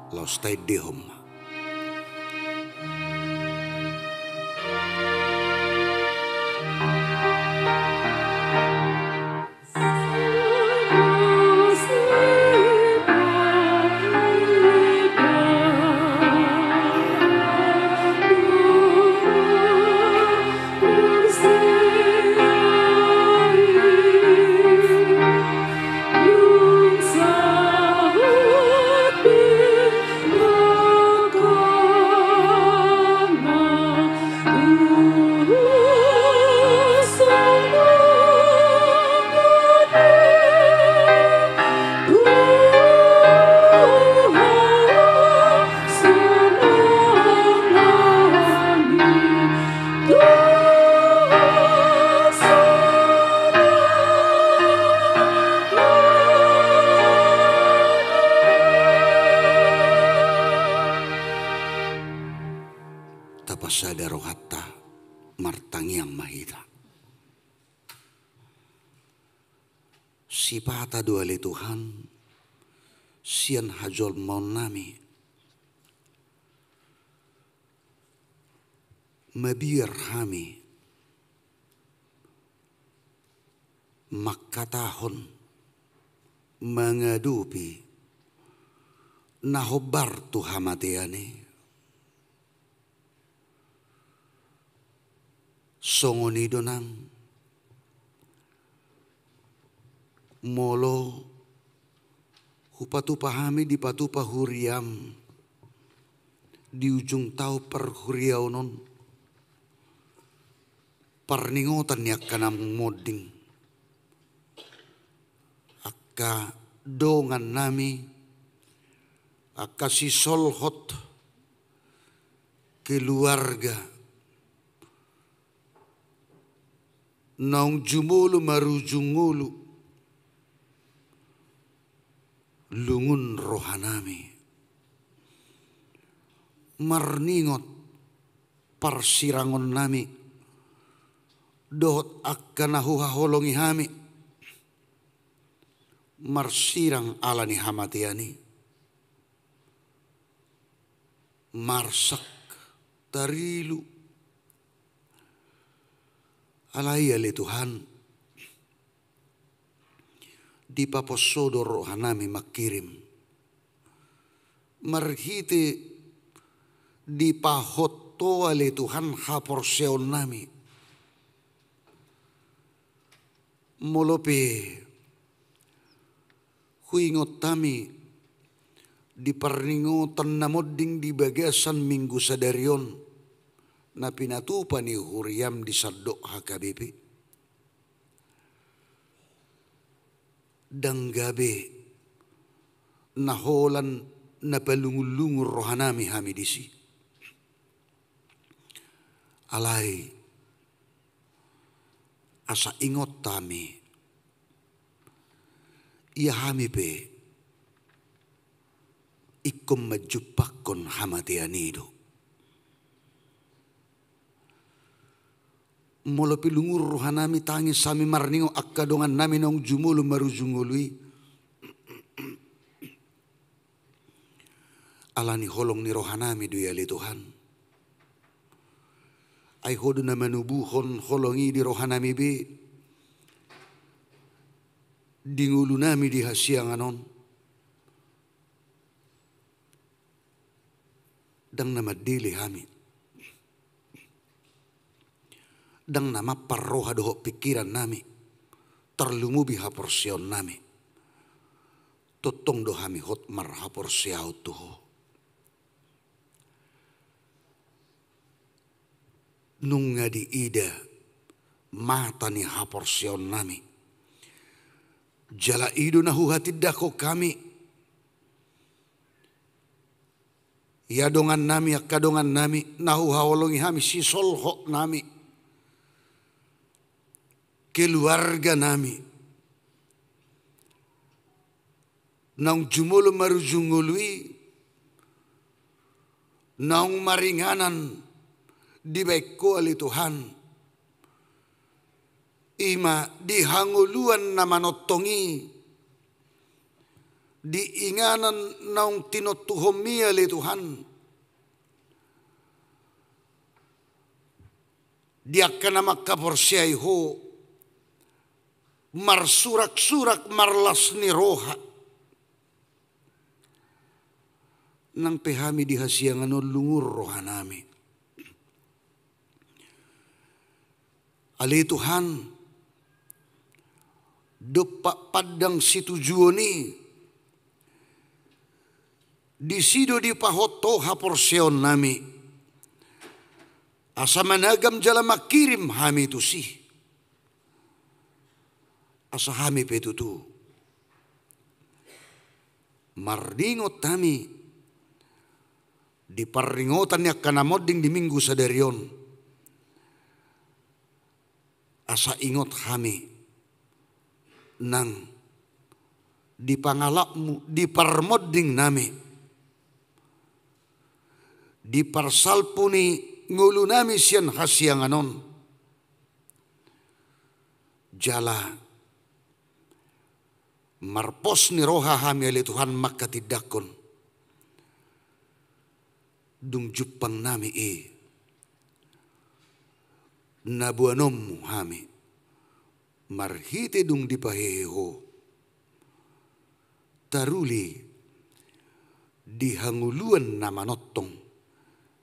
Laos taendehon ma. Tapasada rohanta, martangiang ma hita. Sipata do ale Tuhan, sian hajolmaonnami, mabiar hami mangkatahon, mangadopi na hombar tu hamatean i. Songon i do nang molo hupatupa hami, dipatupa huriam di ujung taon parhuriaon on, parningotan ni angka na monding, angka dongannami, angka sisolhot, keluarga, naung jumolo marujung ngolu, lungun rohanami marningot parsirangonnami dohot angka na huhaholongi hami marsirang ala ni hamatean i. Marsak, tarilu. Alai ale Tuhan, dipaposo do rohanami mangkirim marhite dipahot Ho ale Tuhan haporseaonnami. Molo pe huingot hami di parningotan na monding di bagasan Minggu sadari on, na pinatupa ni huriam di sandok H K B P, ndang gabe na holan na palungunlungun rohanami hami disi. Alai asa ingot hami, ia hami pe ingkon manjumpakkon hamatean i do. Molo pe lungun rohanami, tangis hami marningot angka dongannami naung jumolo marujung ngolu i, ala ni holong ni rohanami do i ale Tuhan. Ai Ho do na manubuhon holong i di rohanami be, di ngolunami di hasiangan on. Ndang na mandele hami, ndang na mampar roha dohot pingkirannami, tarlumobi haporseaonnami. Tongtong do hami hot marhaporseaon tu Ho. Nunga diida mata ni haporseaonnami, jala i do na huhatindangkon hami. Ia dongannami, angka dongannami na huhaholongi hami, sisolhotnami, keluarganami, naung jumolo marujung ngolu i, naung maringanan dibaen Ho ale Tuhan. I ma di hangoluan na manongtong i, di inganan naung tinontuhonmi ale Tuhan, di angka na mangkaporseai Ho, marsuraksurak marlas ni roha. Nang pe hami di hasiangan on lungun rohanami. Ale Tuhan, dompak pandang situjuon i, disi do dipahot Ho haporseaonnami, asa managam jala mangkirim hami tusi. Asa hami pe tutu marningot hami di parningotan ni angka na monding di Minggu sadari on, asa ingot hami nang di pangalapmu di parmondingnami, di parsalpu ni ngolunami sian hasiangan on. Jala marpos ni roha hami ale Tuhan manghatindanghon dung jumpangnami i na boanonmu hami marhite dung dipahehe Ho taruli di hangoluan na manongtong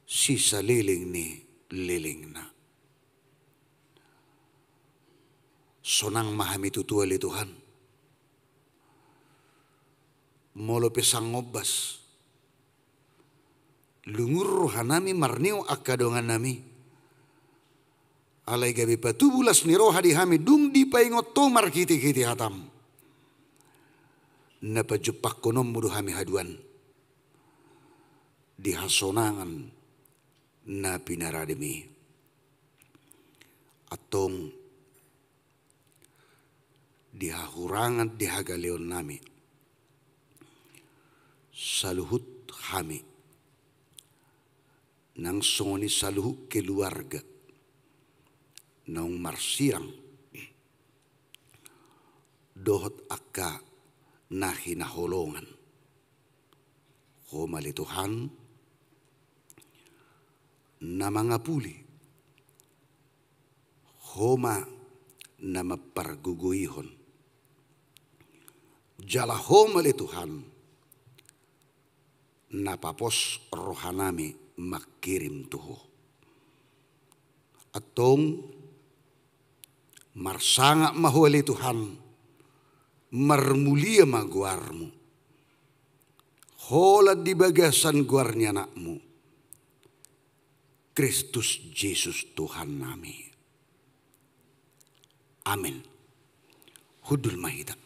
sisaleleng ni lelengna. Sonang ma hami tutu ale Tuhan. Molo pe sangombas lungun rohanami marneo angka dongannami, alai gabe patubu las ni roha di hami dung dipaingot Ho marhitehite hatam. Na pajumpangkononmu do hami haduan di hasonangan na pinarademi. Antong di hahurangan di hagaleonnami saluhut hami nang songon i saluhut keluarga naung marsirang dohot angka na hinaholongan. Ho ma ale Tuhan na mangapuli, Ho ma na mampargogoihon. Jala Ho ma ale Tuhan na papos rohanami mangkirim tu Ho. Antong marsangap ma Ho ale Tuhan, marmulia ma goarmu. Holan di bagasan goar ni Anakmu Kristus Jesus Tuhannami. Amen. Hundul ma hita.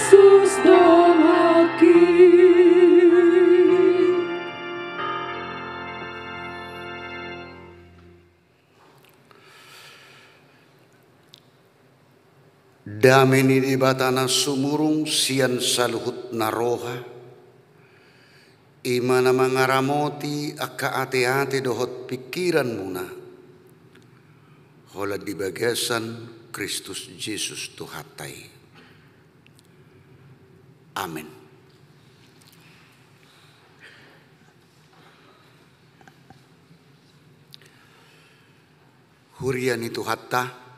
Jesus dohononki. Dame ni Debata na sumurung sian saluhut na roha, i ma na mangaramoti angka ateate dohot pingkiranmuna, holan di bagasan Kristus Jesus Tuhanta i. Amen. Huria ni Tuhanta,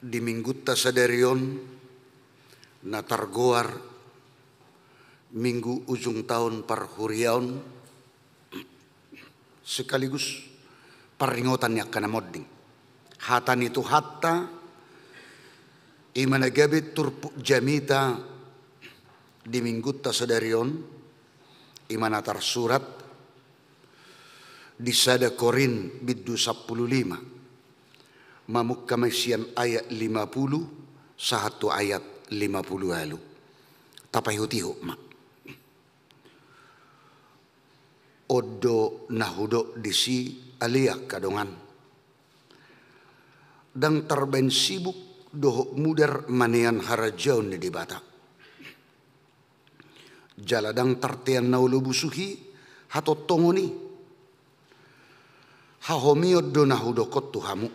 di Minggunta sadari on na targoar Minggu Ujung Taon Parhuriaon, sekaligus parringotan ni angka na monding. Hata ni Tuhanta, i ma na gabe turpuk jamita di Minggunta sadari on, i ma na tarsurat di sada Korint bindu sampulu lima, mamungka ma i sian ayat lima pulu sahat tu ayat lima pulu ualu. Tapaihutihut ma. On do na hudok disi, ale angka dongan. Ndang tarbaen sibuk dohot mudar manean harajaon ni Debata. Jala ndang tartean na olo busuhi hatongtongon i. Hahomion do na hudokkon tu hamu.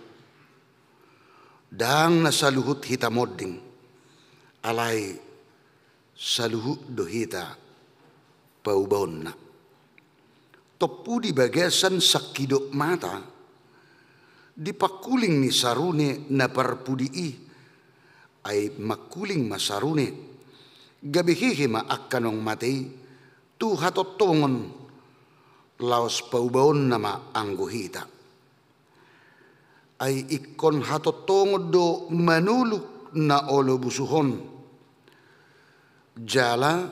Ndang na saluhut hita monding, alai saluhut do hita paubaonna. Tompu di bagasan sangkidop mata, di pangkuling ni sarune na parpudi i, ai mangkuling ma sarune, gabe hehe ma angka naung mate i tu hatongtongon, laos paubaonna ma anggo hita. Ai ingkon hatongtongon do manoluk na olo busuhon, jala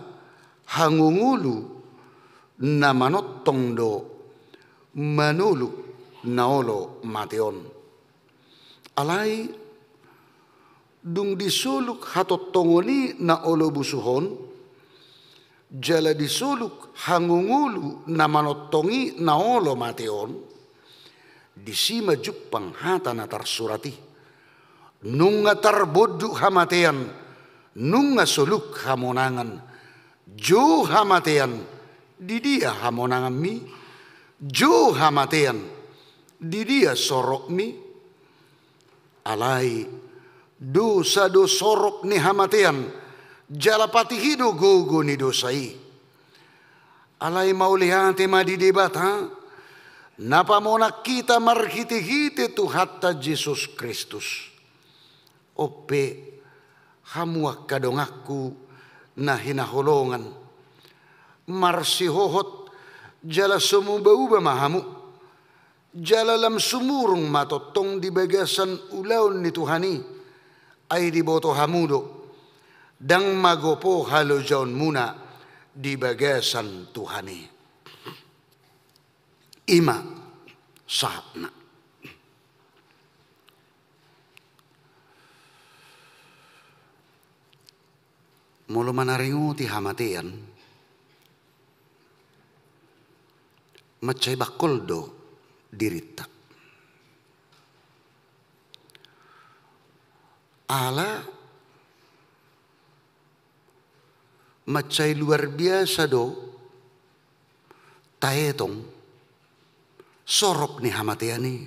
hangungulu na manongtong do manoluk na olo mateon. Alai dung disoluk hatongtongon i na olo busuhon, jala disoluk hangungulu na manongtong i na olo mateon, disi ma jumpang hata na tarsurat i: Nunga tarbonduk hamatean, nunga soluk hamonangan. Jo hamatean, di dia hamonanganmi? Jo hamatean, di dia sorokmi? Alai dosa do sorok ni hamatean, jala patih i do gogo ni dosa i. Alai mauliate ma di Debata, na pamonang hita marhitehite Tuhanta Jesus Kristus. On pe, hamu angka donganku na hinaholongan, marsihohot jala so mubauba ma hamu, jala lam sumurung ma tongtong di bagasan ulaon ni Tuhan i, ai diboto hamu do, ndang magopo halojaonmuna di bagasan Tuhan i. I ma sahatna. Molo manaringoti hamatean, mansai bangkol do dirinta. Ala mansai luar biasa do taetong sorok ni hamatean i.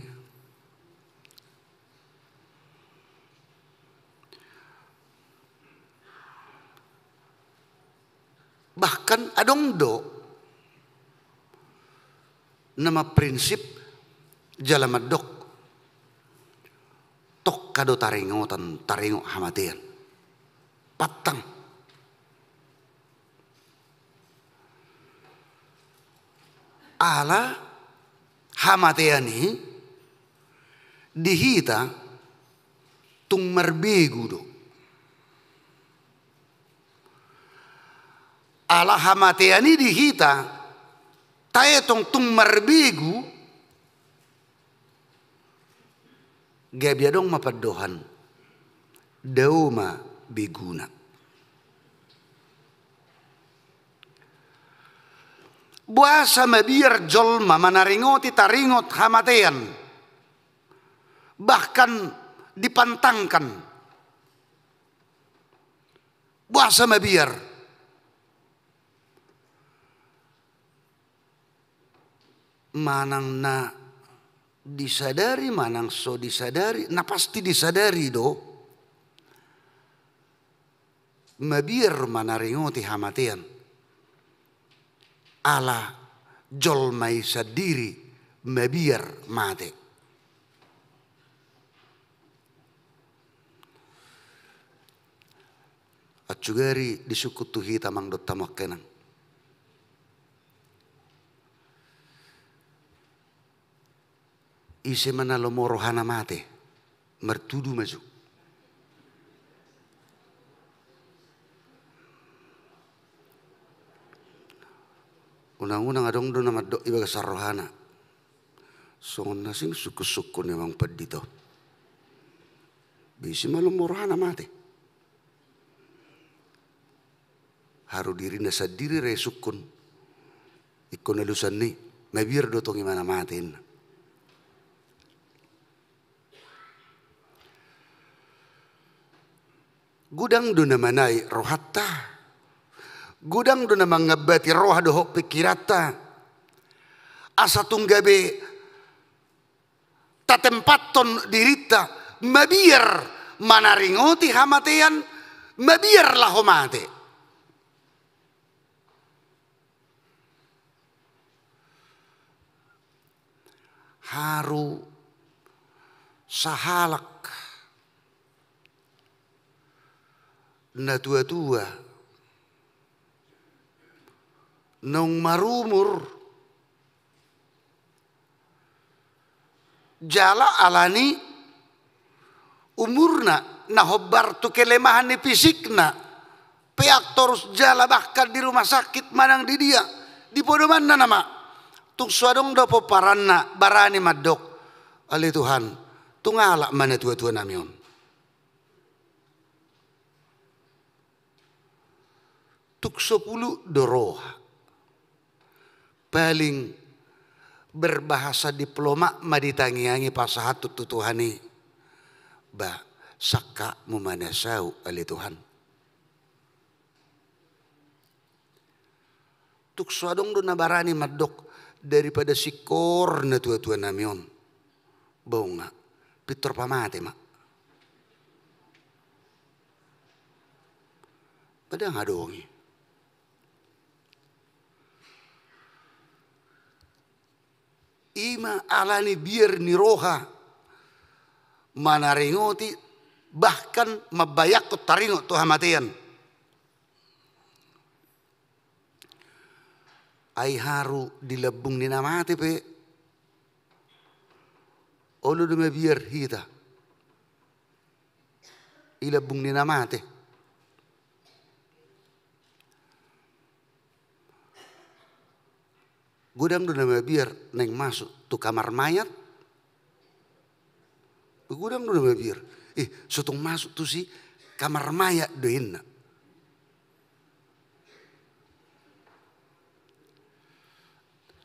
Bahkan adong do na marprinsip jala mandok, tongka do taringotan, taringot hamatean. Pantang. Ala hamatean i di hita tung marbegu do. Ala hamatean i di hita taetong tung marbegu, gabe adong ma pandohan, dao ma beguna. Boasa mabiar jolma manaringoti taringot hamatean, bahkan dipantangkan? Boasa mabiar? Manang na disadari, manang so disadari, na pasti disadari do, mabiar manaringoti hamatean. Ala jolma i sandiri mabiar mate. Ansugari disungkun tu hita, amang dohot hamu angka inang. Ise ma na lomo rohana mate, martudu ma jo. Unang-unang adong do na mandok i bagasan rohana. Songon na asing sungkun-sungkun i, amang pandita. Ise ma lomo rohana mate. Haru dirina sandiri ra isungkun. Ingkon alusan ni, mabiar do tong ibana mate, ninna. Godang do na manaek rohanta. Godang do na mangambati roha dohot pingkiranta. Asa tung gabe tatempathon dirinta, mabiar manaringoti hamatean, mabiar laho mate. Haru sahalak natua-tua naung marumur, jala alani umurna na hombar tu kelemahan ni fisikna, peak torus jala bahkan di rumah sakit manang di dia, di podomanna nama. Tung so adong do pomparanna barani mandok, ale Tuhan, tung alap ma natua-tua nami on. Tung so puluk do roha. Paling berbahasa diplomat ma ditangiangi pasahathon tu Tuhan i. Ba, sangkapmu ma na saut, ale Tuhan. Tung so adong do na barani mandok, daripada singkor natua-tua nami on, bongga, pintor pamate ma. Ba ndang adong i. I ma alani biar ni roha manaringoti, bahkan mambayangkon taringot tu hamatean. Ai haru di lambung ni na mate pe, olo do mabiar hita i lambung ni na mate. Godang do na mabiar naeng masuk tu kamar mayat. Godang do na mabiar. Eh, so tung masuk tusi, kamar mayat do inna.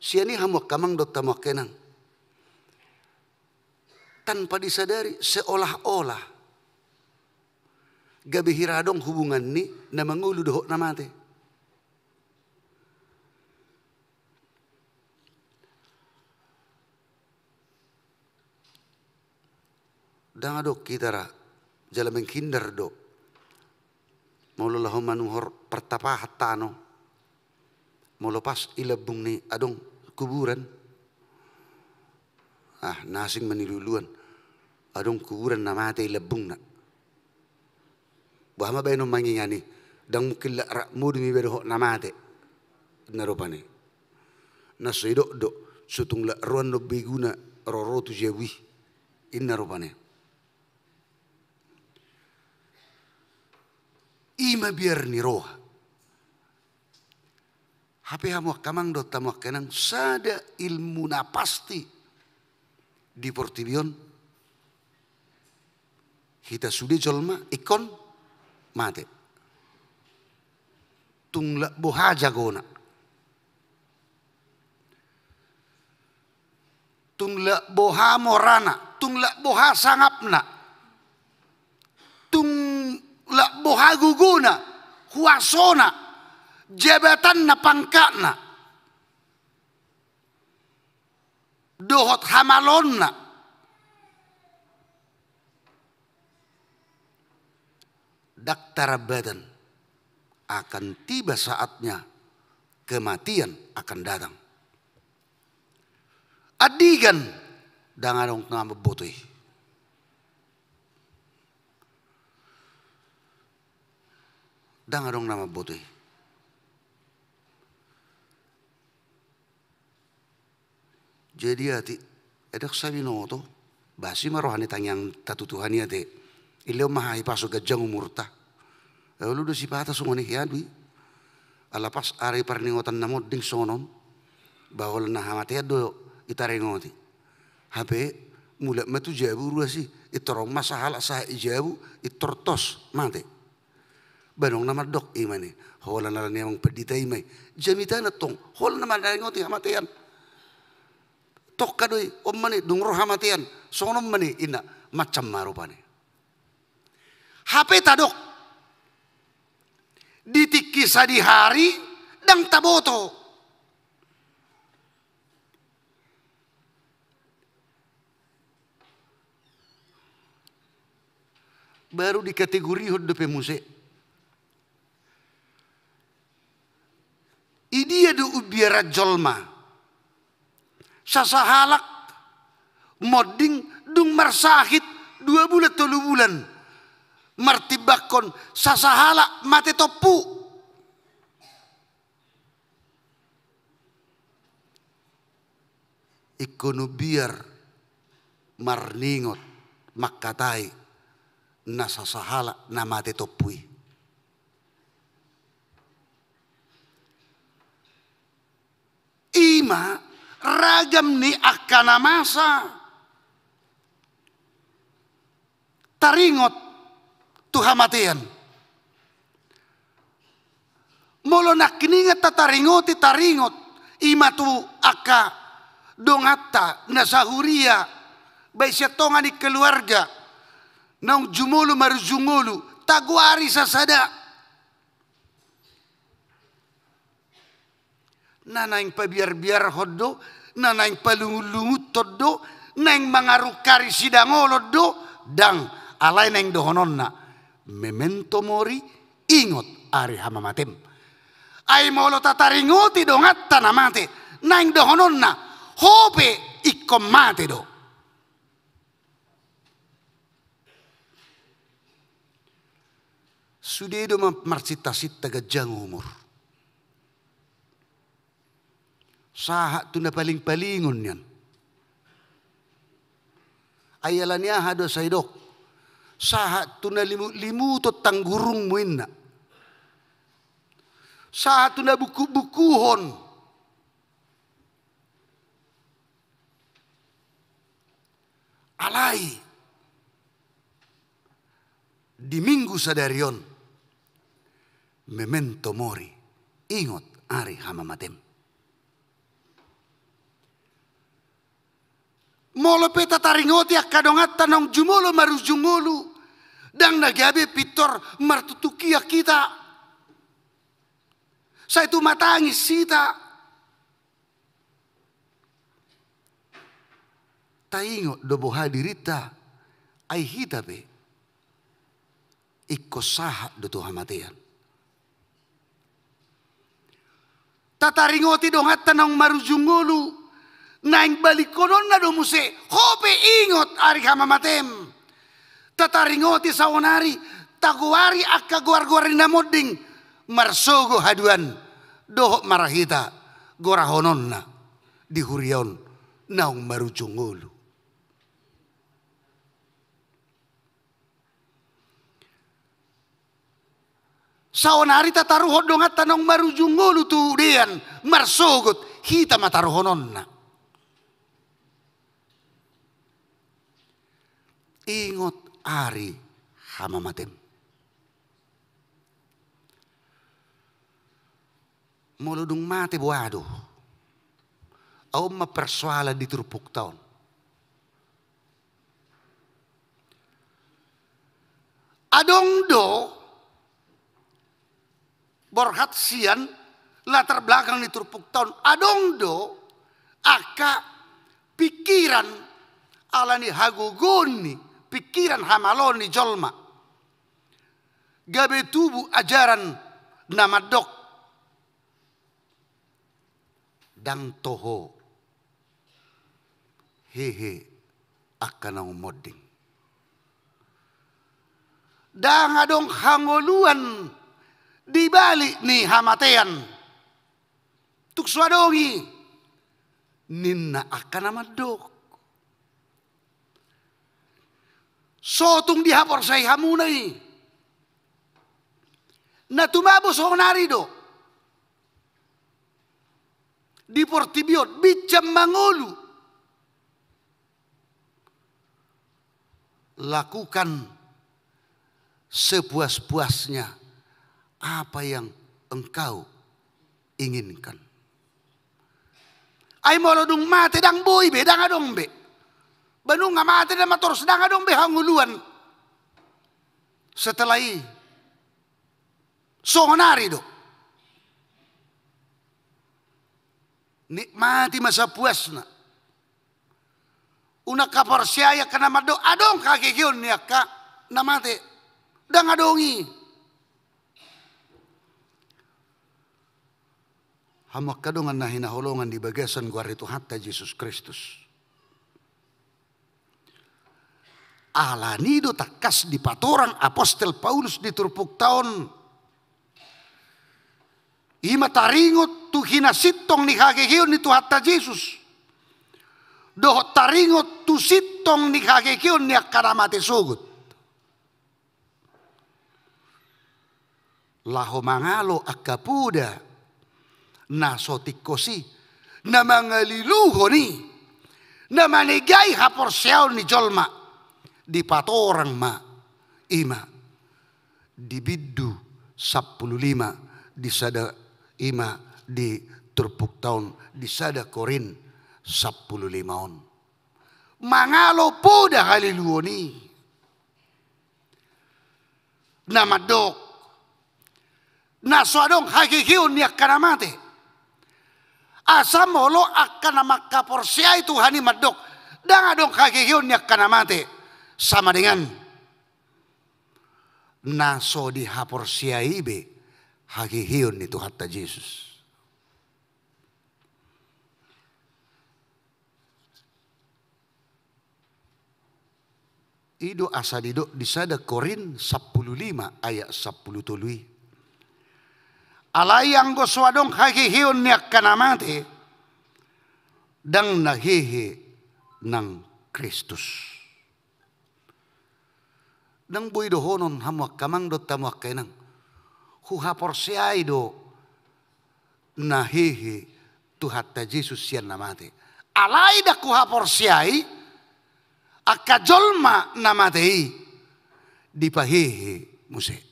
Sian i, hamu angka amang dohot hamu angka inang, tanpa disadari, seolah-olah gabe hira adong hubungan ni na mangolu dohot na mate. Ndang adong hita ra jala menghindar do. Molo laho manuhor partapahan tano, molo pas i lambung ni adong kuburan, ah, na asing ma niluluan, adong kuburan na mate i lambungna. Boha ma baenon mangingan i? Ndang mungkin lak ra modom iba dohot na mate, inna rupani. Na so idok do, so tung lak ro annon beguna roro tu jabu i, inna rupani. I ma biar ni roha. Hape hamu angka amang dohot hamu angka inang, sada ilmu na pasti di portibi on, hita sude jolma ingkon mate. Tung lak boha jagona. Tung lak boha morana, tung lak boha sangapna, tung lak boha gogona, huasona, jabatanna, pangkatna, dohot hamaloonna. Ndang tarambatan, akan tiba saatnya kematian akan datang. Andigan, ndang adong na mamboto i. Ndang adong na mamboto i. Jadi ate, ndang sabinoto, basi ma roha ni tangiang tatutu hami ate. Ilehon ma hahipason ganjang umurta. Olo do sipata songon i, hian do i. Ala pas ari parningotan na monding songon on, ba holan na hamatean do i taringoti. Hape mulak ma tu jabu ruas i, pintor ro ma sahalak sahat i jabu, pintor tos mate. Ba adong na mandok i ma ni, holan ala ni amang pandita i ma i. Jamitana tong, holan na mandaingoti hamatean. Tongka do i, on ma ni, dung ro hamatean, songon on ma ni, inna, macam ma rupani. Hape tadok, di tingki sadihari, ndang taboto. Baru dikategorihon dope muse. Idia do umbiaran jolma? Sasahalak monding dung marsahit dua bulan, tolu bulan. Martimbangkon sasahalak mate tompu. Ingkon umbiar marningot mangkatai na sasahalak na mate tompu i. I ma ragam ni angka na masa taringot tu hamatean. Molo nangkiningan tataringoti taringot, i ma tu angka donganta na sahuria, baen sian tonga ni keluarga, naung jumolo marujung ngolu, tagoari sasada. Na naeng pabiarbiarhon do, na naeng palungunlungunhon do, naeng mangarungkari sidangolon do, ndang, alai naeng dohononna, memento mori, ingot ari hamamatem. Ai molo tataringoti donganta na mate, naeng dohononna, ho pe ingkon mate do. Sude do ma-, marsintasinta ganjang umur. Sahat tu na palingpalingon nian. Ai ala ni aha do sai dok? Sahat tu na limutlimuton tanggurungmu inna. Sahat tu na bungkuhon. Alai di Minggu sadari on, memento mori, ingot ari hamamatem. Molo pe tataringoti angka donganta naung jumolo marujung ngolu, ndang na gabe pintor martutukian hita. Sai tumatangis hita. Taingot do boha dirinta, ai hita pe ingkon sahat do tu hamatean. Tataringoti donganta naung marujung ngolu, naeng balikkononna do muse, ho pe ingot ari hamamatem. Tataringoti saonari, tagoari angka goargoar ni na monding, marsogot haduan, dohot marhite gorahononna di huria on naung marujung ngolu. Saonari tataruhon donganta naung marujung ngolu tu dean, marsogot, hita ma taruhononna. Ingot ari hamamatem. Molo dung mate boha do? Aon ma persoalan di turpukta on. Adong do borhat sian latar belakang ni turpukta on, adong do angka pikiran ala ni hagogoon ni pikiran hamaloon ni jolma. Gabe tubu ajaran na mandok ndang toho hehe angka naung monding. Ndang adong hangoluan di balik ni hamatean. Tung so adong i, ninna angka na mandok. So tung dihaporseai hamuna i. Na tumabo sonari do. Di portibi on, bincang mangolu. Lakukan sepuas-puasnya apa yang engkau inginkan. Ai molo dung mate ndang boi be, ndang adong be. Ba nunga mate nama torus, ndang adong be hangoluan. Setelah i, sonari do. Nikmati ma sapuasna. Unang haporseai angka na mandok adong haheheon ni angka na mate. Ndang adong i. Hamu angka dongan na hinaholongan di bagasan goar ni Tuhanta Jesus Kristus. Alani do tangkas dipatorang apostel Paulus di turpukta on. I ma taringot tu hinasintong ni haheheon ni Tuhanta Jesus. Dohot taringot tu sintong ni haheheon ni angka na mate sogot. Laho mangalo angka poda na so tingkos i, na mangaliluhon i, na manegai haporseaon ni jolma, dipatorang ma i ma di bindu sampulu lima di sada, i ma di turpukta on di sada Korint sampulu lima on. Mangalo poda haliluon i. Na mandok na so adong haheheon ni angka na mate. Asa molo angka na mangkaporseai Tuhan i mandok ndang adong haheheon ni angka na mate, sama dengan na so dihaporseai be haheheon ni Tuhanta Jesus. I do asa didok di sada Korint sampulu lima ayat sampulu tolu i. Alai anggo so adong haheheon ni angka na mate, ndang na hehe nang Kristus. Ndang boi dohonon hamu angka amang dohot hamu angka inang, huhaporseai do na hehe Tuhanta Jesus sian na mate. Alai ndang huhaporseai angka jolma na mate i dipahehe muse.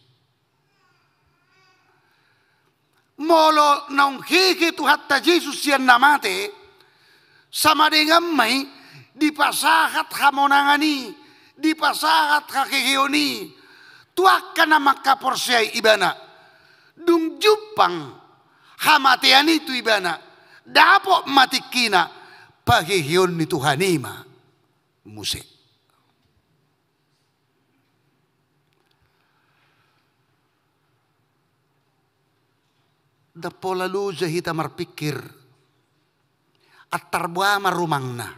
Molo naung hehe Tuhanta Jesus sian na mate, sama dengan ma i dipasahat hamonangan i, dipasahat haheheon i tu angka na mangkaporseai ibana. Dung jumpang hamatean i tu ibana, dapot ma tingkina paheheon ni Tuhan i ma muse. Ndang pola loja hita marpikir, antar boha ma rumangna.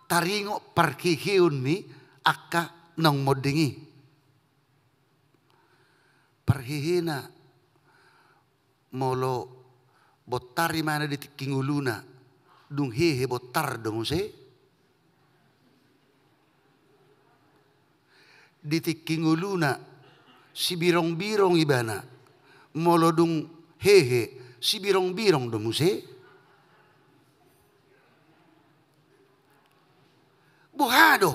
Taringot parheheon ni angka naung monding i. Parhehena molo bontar ibana di tingki ngoluna, dung hehe bontar do muse. Di tingki ngoluna sibirong-birong ibana, molo dung hehe sibirong-birong do muse. Boha do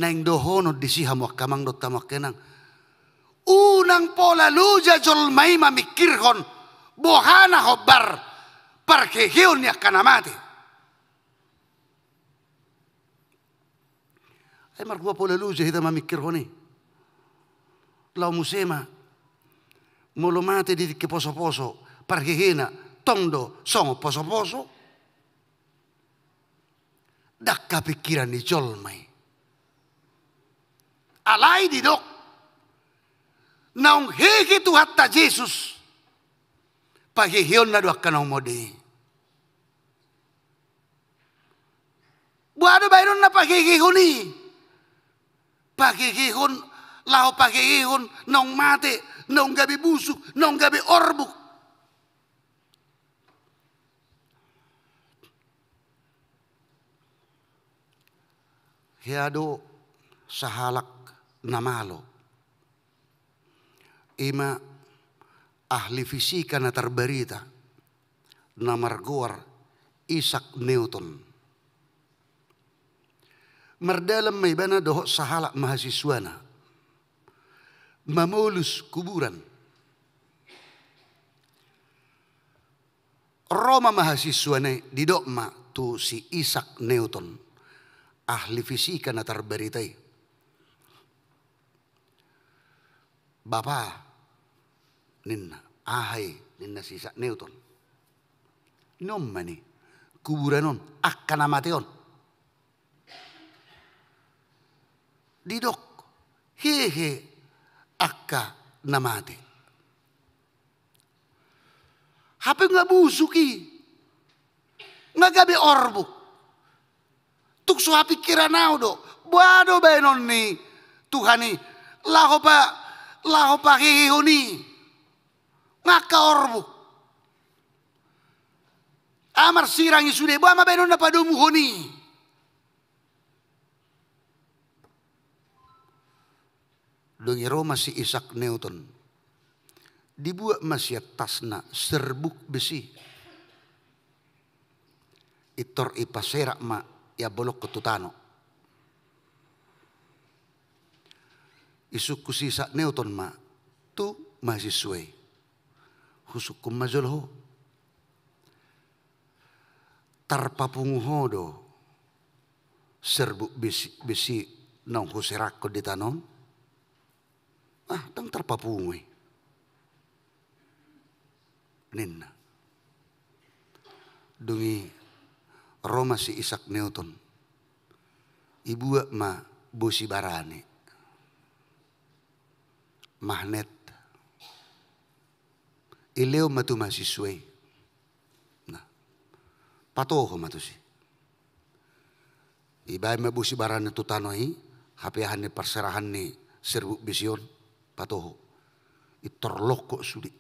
naeng dohonon disi hamu angka amang dohot hamu angka inang? Unang Ndang pola loja jolma i mamingkirhon boha na hombar parheheon ni angka na mate. Ai marhua pola loja hita mamingkirhon i? Laho muse ma, molo mate di tingki posoposo parhehena, tong do songon posoposo. Ndang hapingkiran ni jolma i. Alai didok, naung hehe Tuhanta Jesus, paheheonna do angka na umode i. Boha do baenonna pahehehon i? Pahehehon, laho pahehehon naung mate, naung gabe busuk, naung gabe orbuk. Hea do sahalak na malo, i ma ahli fisika na tarbarita, na margoar Isaac Newton. Mardalan ma ibana dohot sahalak mahasiswana mamolus kuburan. Ro ma mahasiswana i, didok ma tu si Isaac Newton, ahli fisika na tarbarita i. Bapa, ninna. Aha i, ninna si Isaac Newton. Nion ma ni kuburan on, angka na mate on. Didok, hehe angka na mate. Hape nga busuk i, nga gabe orbuk. Tung so hapingkiran au do, boha do baenon ni Tuhan i, laho pa, laho pahehehon i, nga angka orbuk. Aha marsirang i sude, boha ma baenon na padomuhon i? Dung i ro ma si Isaac Newton. Dibuat ma sian tasna serbuk besi. Pintor ipaserak ma, iambolongkon tu tano. Isungkun si Isaac Newton ma tu mahasiswa i. Husungkun ma jolo ho. Tarpapungu ho do serbuk besi, besi naung huserakkon di tano on? Ah, ndang tarpapungu i, ninna. Dung i ro ma si Isaac Newton. Ibuat ma bosi barani, magnet. Ilehon ma tu mahasiswa i. Nah, patoho ma tusi. Ibaen ma bosi barani tu tano i, hape aha ni parserahan ni serbuk besi on, patoho. Pintor longkot sude.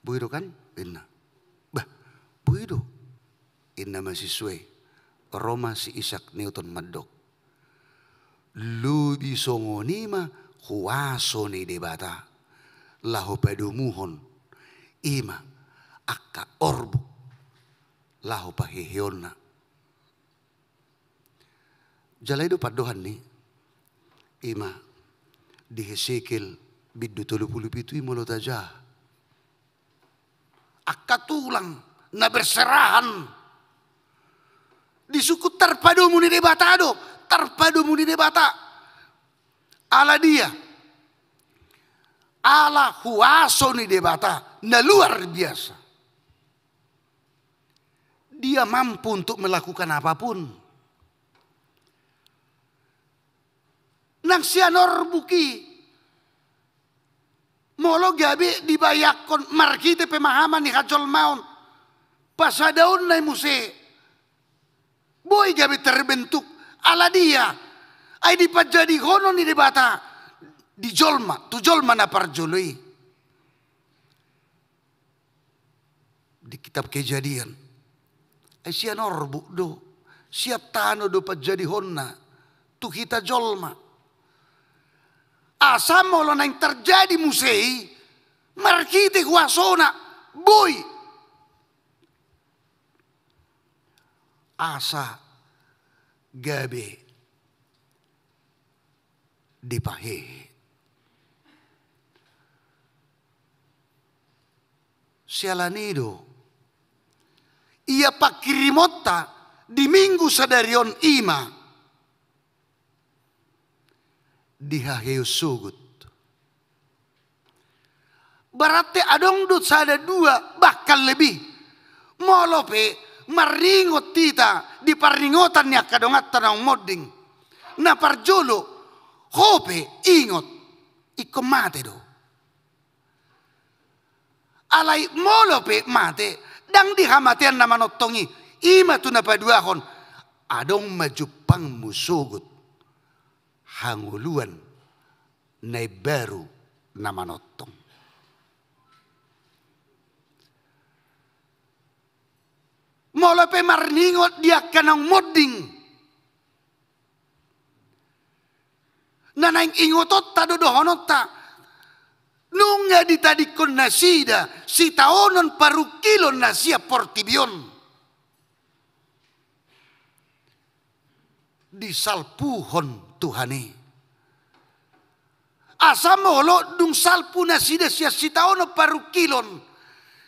Boi do kan? Ninna. Bah, boi do, ninna mahasiswa i. Ro ma si Isaac Newton mandok. Lobi songon i ma huaso ni Debata laho padomuhon i ma angka orbuk laho paheheonna. Jala i do pandohan ni, i ma di Hesekiel bindu tolu pulu pitu i molo tajaha. Angka tulang na berserahan disungkun tarpadomu ni Debata do, tarpadomu ni Debata. Ala dia? Ala huaso ni Debata na luar biasa. Dia mampu untuk melakukan apapun. Nang sian orbuk i, molo gabe dibayangkon marhite pemahaman ni hajolmaon, pasadaonna i muse, boi gabe terbentuk. Ala dia? Ai dipanjadihonon ni Debata di jolma, tu jolma na parjolo i. Di kitab Kejadian. Ai sian orbuk do, sian tano do panjadihonna tu hita jolma. Asa molo naeng tarjadi muse i, marhite huasona, boi. Asa gabe dipahehe. Siala ni i do, ia pangkirimonta di Minggu sadari on i ma dihahehon sogot. Berarti adong do sada dua bahkan lebih. Molo pe marningot hita di parningotan ni angka donganta naung monding, na parjolo, ho pe ingot, ingkon mate do. Alai molo pe mate, ndang di hamatean na manongtong i. I ma tu na paduahon, adong ma jumpangmu sogot hangoluan na imbaru na manongtong. Molo pe marningot di angka naung monding, na naeng ingotonta do dohononta, nunga ditadingkon nasida sitaonon parungkilon na sian portibi on. Disalpuhon Tuhan i. Asa molo dung salpu nasida sian sitaonon parungkilon,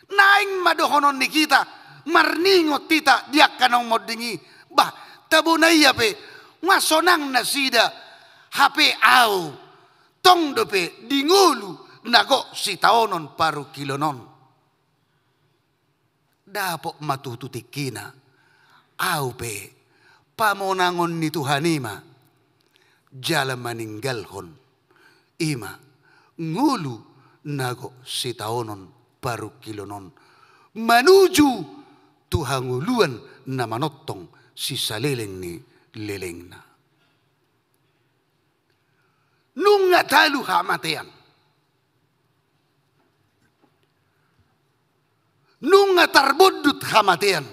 naeng ma dohonon ni hita, marningot hita di angka naung monding i, bah, tabo na ia pe, nga sonang nasida, hape ahu, tong dope di ngolu na gok sitaonon parungkilon on. Dapot ma tutu tingkina, ahu pe pamonangon ni Tuhan i ma, jala maninggalhon i ma ngolu na gok sitaonon parungkilon on, manuju tu hangoluan na manongtong sisaleleng ni lelengna. Nunga talu hamatean. Nunga tarbondut hamatean.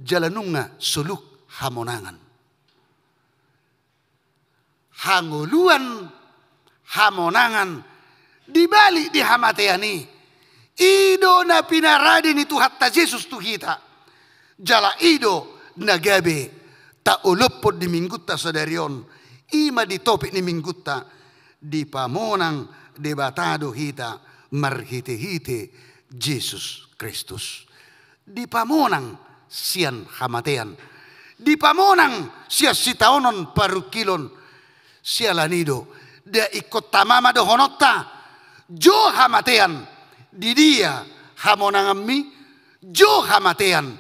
Jala nunga soluk hamonangan. Hangoluan, hamonangan, di balik di hamatean i, i do na pinarade ni Tuhanta Jesus tu hita. Jala i do na gabe taolophon di Minggunta sadari on, i ma di topik ni Minggunta, dipamonang Debata do hita marhitehite Jesus Kristus. Dipamonang sian hamatean, dipamonang sian sitaonon parungkilon. Siala ni i do, nda ingkon tama ma dohononta, jo hamatean, di dia hamonanganmi? Jo hamatean,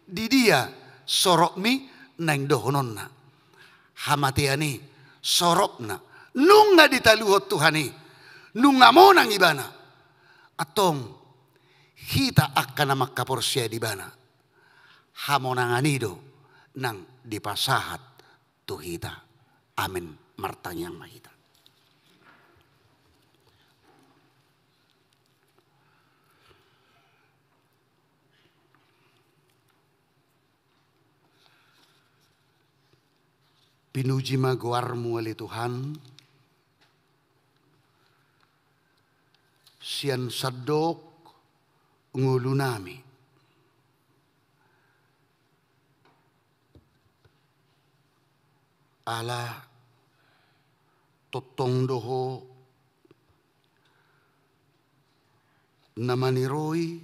di dia sorokmi? Naeng dohononna, hamatean i sorokna, nunga ditaluhon Tuhan i, nunga monang ibana. Antong, hita angka na mangkaporseai di ibana, hamonangan i do nang dipasahat tu hita. Amen. Martangiang ma hita. Pinuji ma goarmu, ale Tuhan, sian sandok ngolunami. Ala tongtong do Ho na maniroi,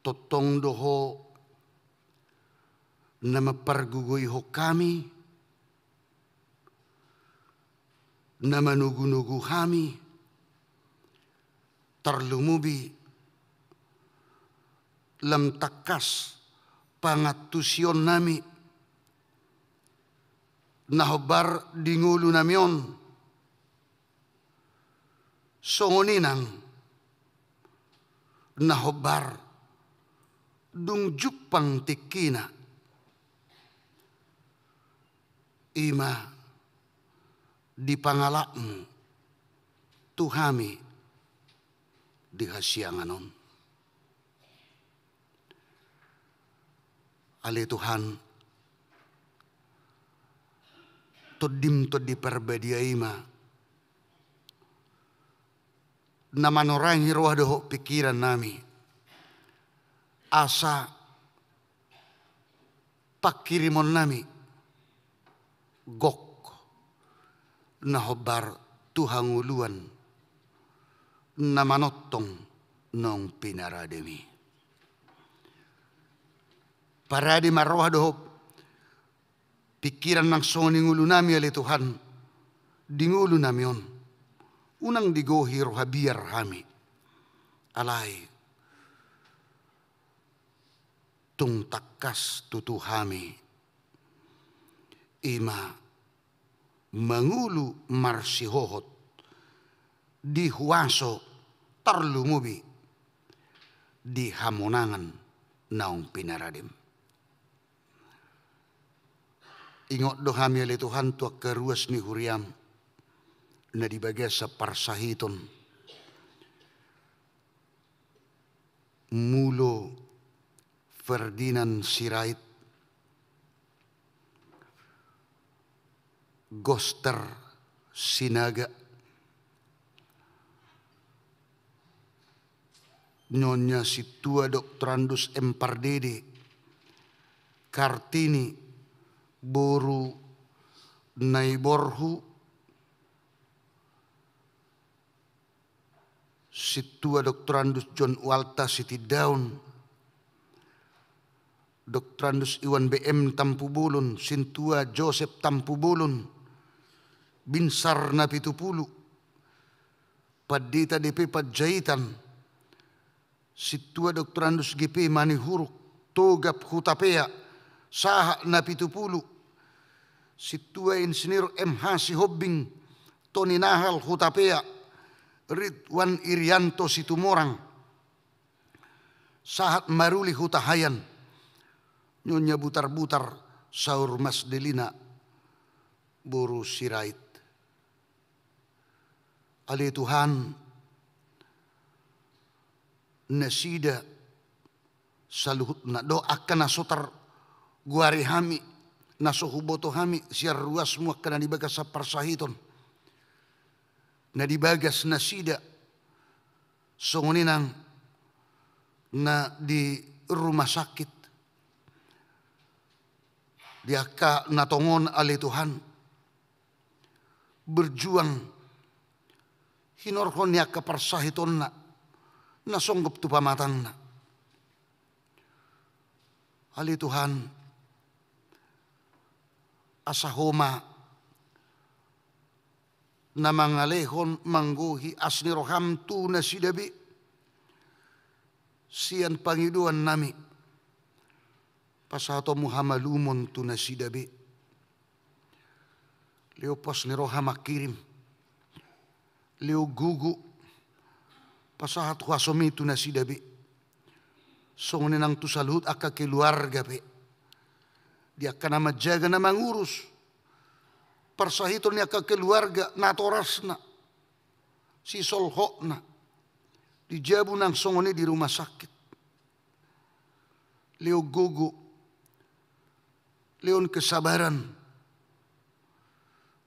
tongtong do Ho na mampargogoihon hami, na manogunogu hami, tarlumobi lam tangkas pangantusionnami na hombar di ngolunami on. Songon i nang na hombar dung jumpang tingkina, i ma di pangalapmu tu hami di hasiangan on. Ale Tuhan, Tondim Tondi Parbadia i ma na manorangi roha dohot pingkirannami, asa pangkirimonnami gok na hombar tu hangoluan na manongtong naung pinaradem i. Parade ma roha dohot pingkiran nang songon i ngolunami ale Tuhan, di ngolunami on. Unang digohi roha biar hami. Alai tung tangkas tutu hami i ma mangolu marsihohot di huaso tarlumobi di hamonangan naung pinaradem. Ingot do hami ale Tuhan tu angka ruas ni huriam na di bagasan parsahiton. Mulo Ferdinand Sirait, Goster Sinaga, Nyonya Sintua Doktorandus M Pardede, Kartini, boru Naiborhu, Sintua Doktorandus John Walta Sitindaun, Doktorandus Iwan B M Tampubolon, Sintua Josep Tampubolon, Binsar Napitupulu, Pandita D P Panjaitan, Sintua Doktorandus G P Manihuruk, Togab Hutapea, Sahat Napitupulu, Sintua Insinyur M H Sihombing, Toni Nahal Hutapea, Ridwan Irianto Situmorang, Sahat Maruli Hutahaean, Nyonya Butarbutar, Saur Mas Delina, boru Sirait. Ale Tuhan, nasida saluhutna dohot angka na so targoari hami, na so huboto hami sian ruasmu angka na di bagasan parsahiton, na di bagas nasida songon i nang na di rumah sakit, di angka na tongon ale Tuhan, berjuang hinorhon ni angka parsahitonna na songgop tu pamatangna. Ale Tuhan, asa Ho ma na mangalehon manggohi asi ni roham tu nasida be sian pangidoannami. Pasahatonmu hamalumon tu nasida be. Lehon pos ni roha mangkirim. Lehon gogo pasahat huasomi tu nasida be. Songon i nang tu saluhut angka keluarga pe. Di angka na manjaga na mangurus parsahiton ni angka keluarga, natorasna, sisolhotna, di jabu nang songon i di rumah sakit. Lehon gogo, lehon kesabaran,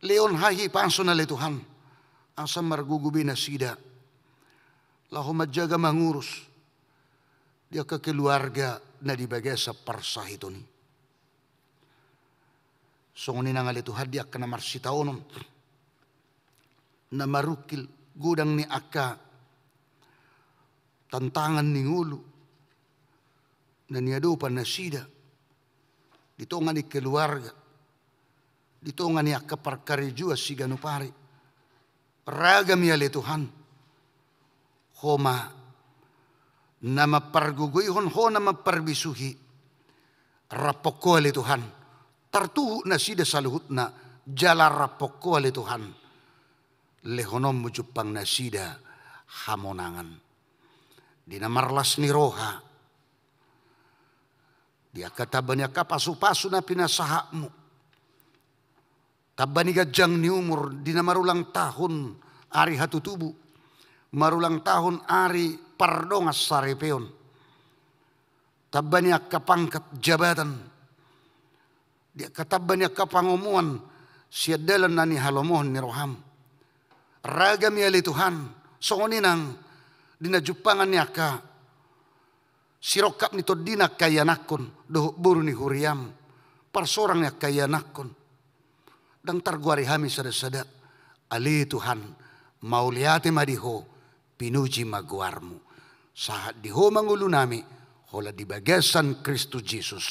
lehon hahipason ale Tuhan, asa margogo be nasida laho manjaga mangurus di angka keluarga na di bagasan parsahiton i. Songon i nang ale Tuhan di angka na marsitaonon, na marungkil godang ni angka tantangan ni ngolu na niadopan nasida di tonga ni keluarga, di tonga ni angka parkarejoan siganup ari. Ragam i ale Tuhan, Ho ma na mampargogoihon, Ho na mamparbisuhi. Raphon Ho ale Tuhan, tartuhuk nasida saluhutna, jala raphon Ho ale Tuhan, lehononmu jumpang nasida hamonangan. Di na marlas ni roha, di angka tamba ni angka pasupasu na pinasahatmu, tamba ni ganjang ni umur, di na marulang tahun ari hatutubu, marulang tahun ari pardongansaripeon, tamba ni angka pangkat jabatan, di angka tamba ni angka pangomoan sian dalan na nihalomohon ni roham. Ragam i ale Tuhan, songon i nang di na jumpangan ni angka sirongkap ni tondina angka ianakhon dohot boru ni huriam, parsorang ni angka ianakhon. Ndang targoari hami sada-sada, Ale Tuhan, mauliate ma di Ho, pinuji ma goarMu. Sahat di Ho ma ngolunami, holan di bagasan Kristus Jesus,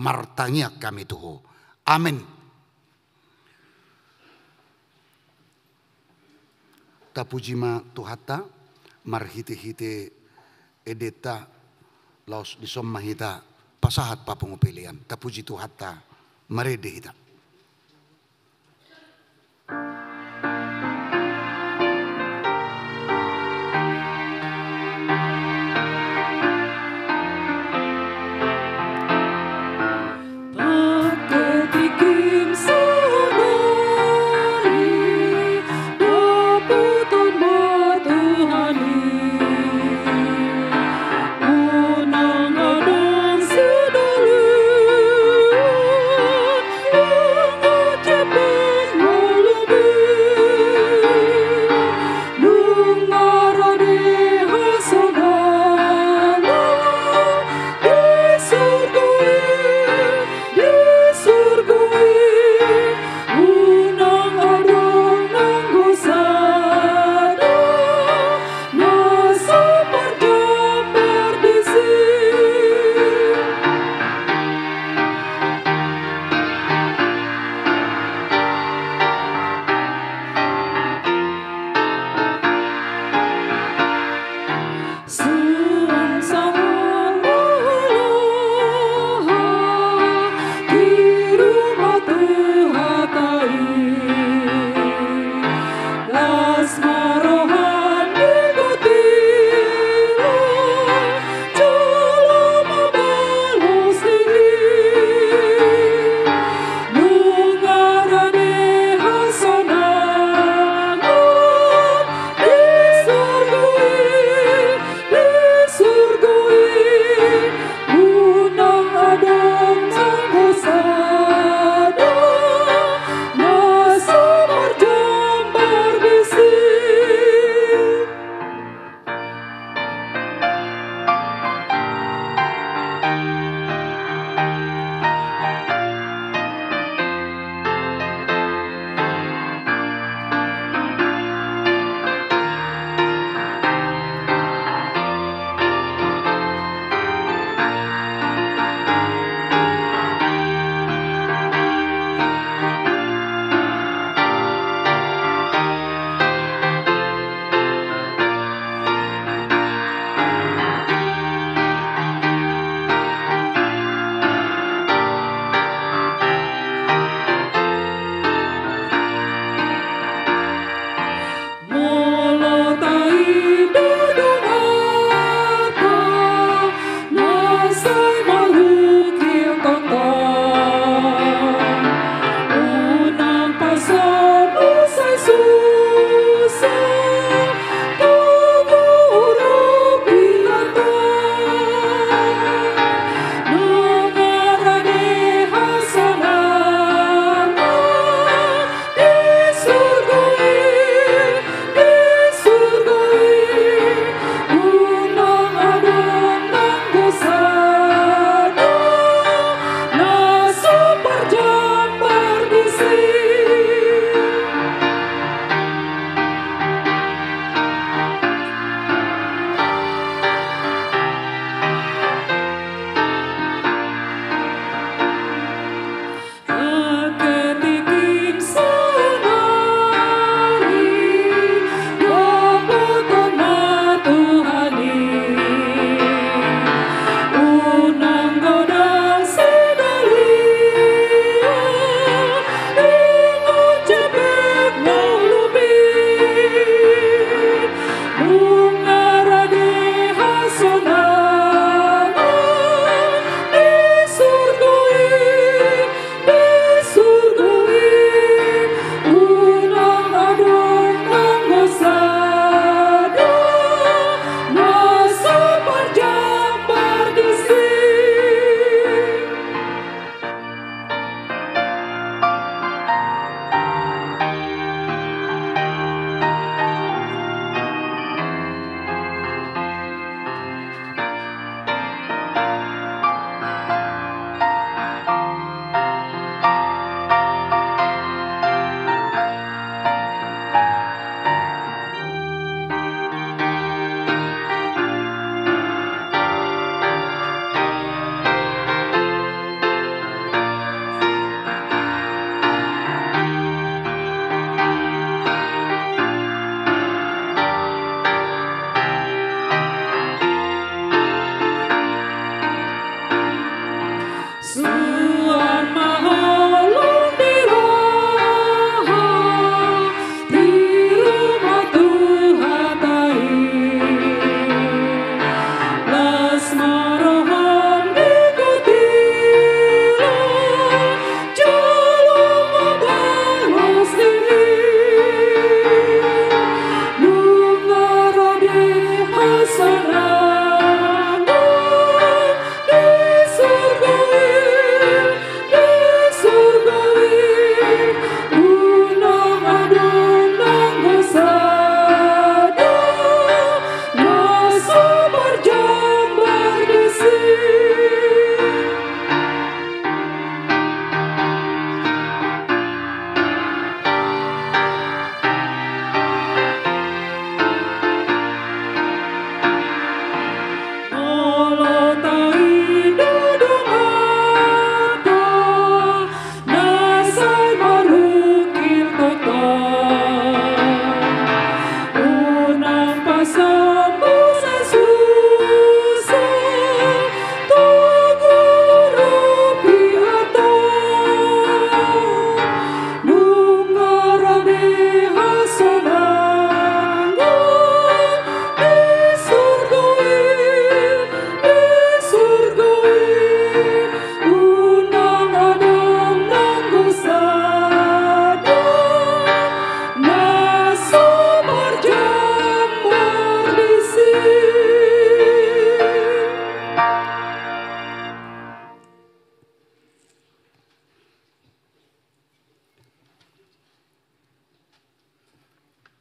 martangiang hami tu Ho. Amen. Tapuji ma Tuhanta, marhitehite endenta, laos dison ma hita pasahat papungu pelean. Tapuji Tuhanta, marende hita.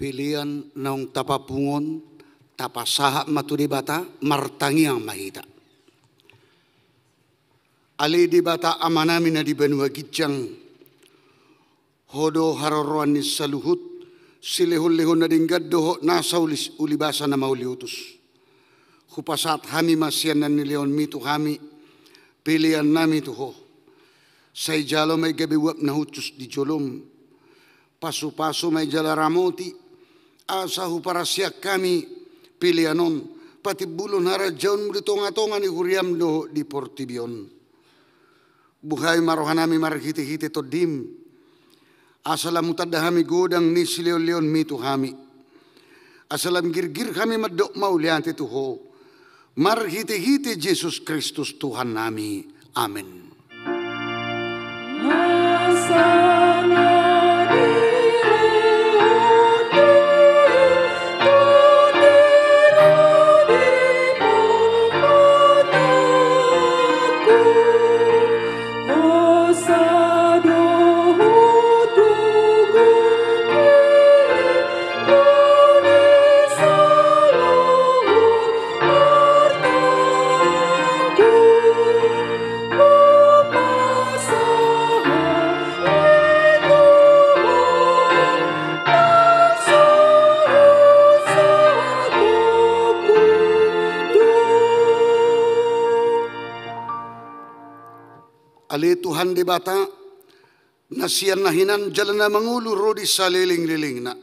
Pelean naung tapapungu on, tapasahat ma tu Debata, martangiang ma hita. Ale Debata Amanami na di banua ginjang, Ho do haroroan ni saluhut silehonlehon na denggan dohot nasa ulis-, ulibasa na mauliutus. Hupasahat hami ma sian na nilehonmi tu hami peleannami tu Ho. Sai jalo ma i gabe uap na hushus di jolom. Pasupasu ma i jala ramoti, asa huparasian hami pelean on patimbulhon harajaonmu di tongatonga ni huriam dohot di portibi on. Buhai ma rohanami marhitehite Tondim, asa lam hutanda hami godang ni silehonlehonmi tu hami, asa lam girgir hami mandok mauliate tu Ho, marhitehite Jesus Kristus Tuhannami. Amen. Ale Tuhan Debata, na sian na hinan jala na mangolu ro di salelenglelengna.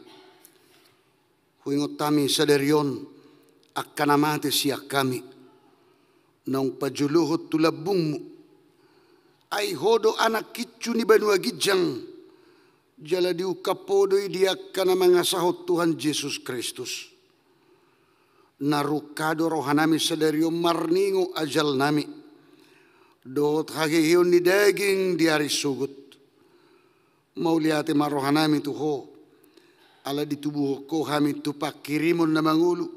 Huingot hami sadari on angka na mate sian hami, naung pajolohon tu lambungmu. Ai Ho do anak hinsu ni banua ginjang, jala diungkap Ho do i di angka na mangasahon Tuhan Jesus Kristus. Na rungka do rohanami sadari on marningot ajalnami dohot haheheon ni daging di ari sogot. Mauliate ma rohanami tu Ho, ala ditubuhon Ho hami tu pangkirimon na mangolu,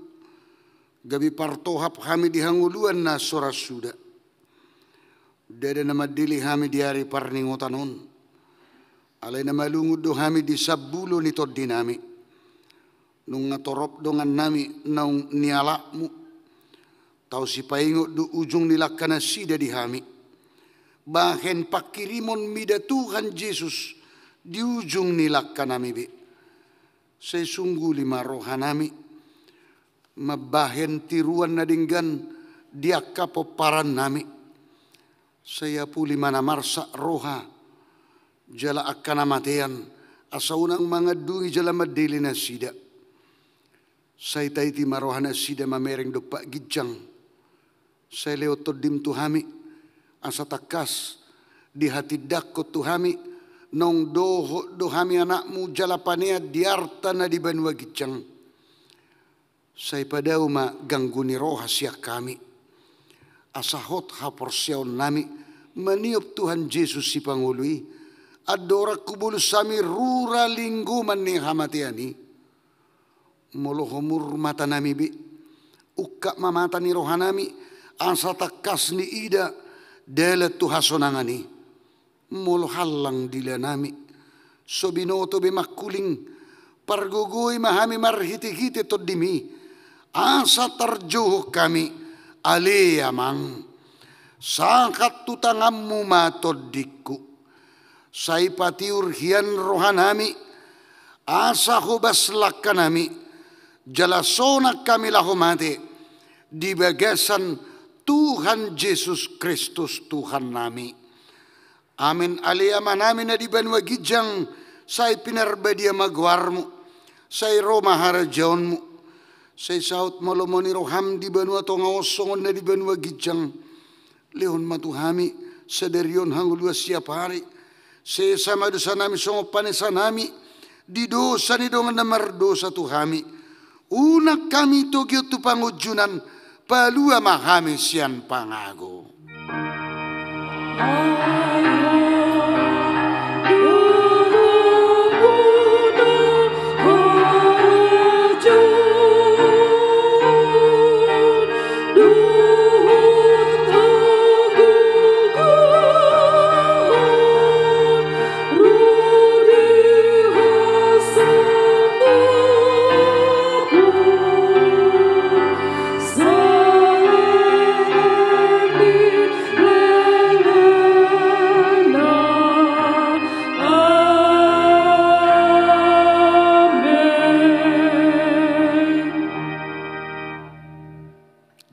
gabe partohap hami di hangoluan na so ra suda. Ndada na mandele hami di ari parningotan on, alai na malungun do hami di sambulo ni tondinami. Nunga torop dongannami naung nialapmu. Tau sipaingot do ujung ni langkanasida di hami, bahen pangkirimon mida Tuhan Jesus di ujung ni langkanami be. Sai sungguli ma rohanami mambahen tiruan na denggan di angka pomparannami. Sai apuli ma na marsak roha jala angka na matean, asa unang mangandungi jala mandele nasida. Sai taiti ma rohanasida mamereng dompak ginjang. Sai lehon Tondim tu hami, asa tangkas dihatindangkon tu hami, naung dohot do hami anakmu jala panean di arta na di banua ginjang. Sai padao ma ganggu ni roha sian hami, asa hot haporseaonnami maniop Tuhan Jesus Sipangolu i, andorang hubolus hami rura linggoman ni hamatean i. Molo homur matanami be, ungkap ma mata ni rohanami, asa tangkas niida dalan tu hasonangan i. Molo hallang dilanami, so binoto be mangkuling, pargogoi ma hami marhitehite Tondim i, asa tarjouhon hami, ale Amang. Sahat tu tanganmu ma tondingku. Sai patiur hian rohanami, asa hobas langkanami, jala sonang hami laho mate di bagasan Tuhan Jesus Kristus Tuhannami. Amen. Ale Amanami na di banua ginjang, sai pinarbadia ma goarmu, sai ro ma harajaonmu, sai saut ma lomo ni roham di banua tonga on songon na di banua ginjang. Lehon ma tu hami sadari on hangoluan siapari. Sesa ma dosanami songon panesanami di dosa ni dongan na mardosa tu hami. Unang hami togihon tu pangunjunan, palua ma hami sian pangago.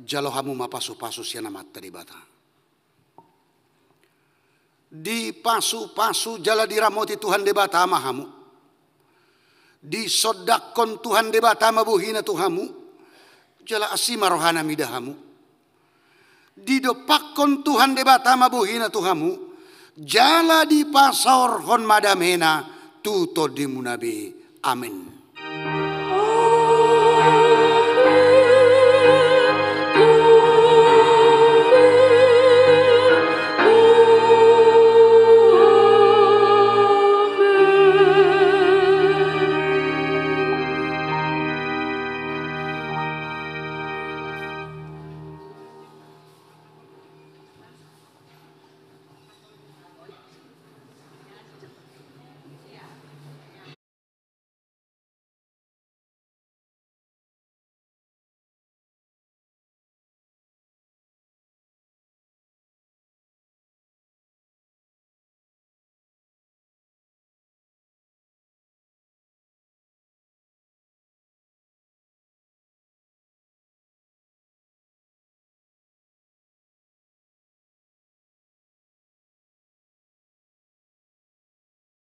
Jalo hamu ma pasupasu sian Amanta Debata. Dipasupasu jala diramoti Tuhan Debata ma hamu. Disondanghon Tuhan Debata ma bohina tu hamu, jala asi ma rohana mida hamu. Didompakhon Tuhan Debata ma bohina tu hamu, jala dipasaorhon ma damena tu tondimuna be. Amen.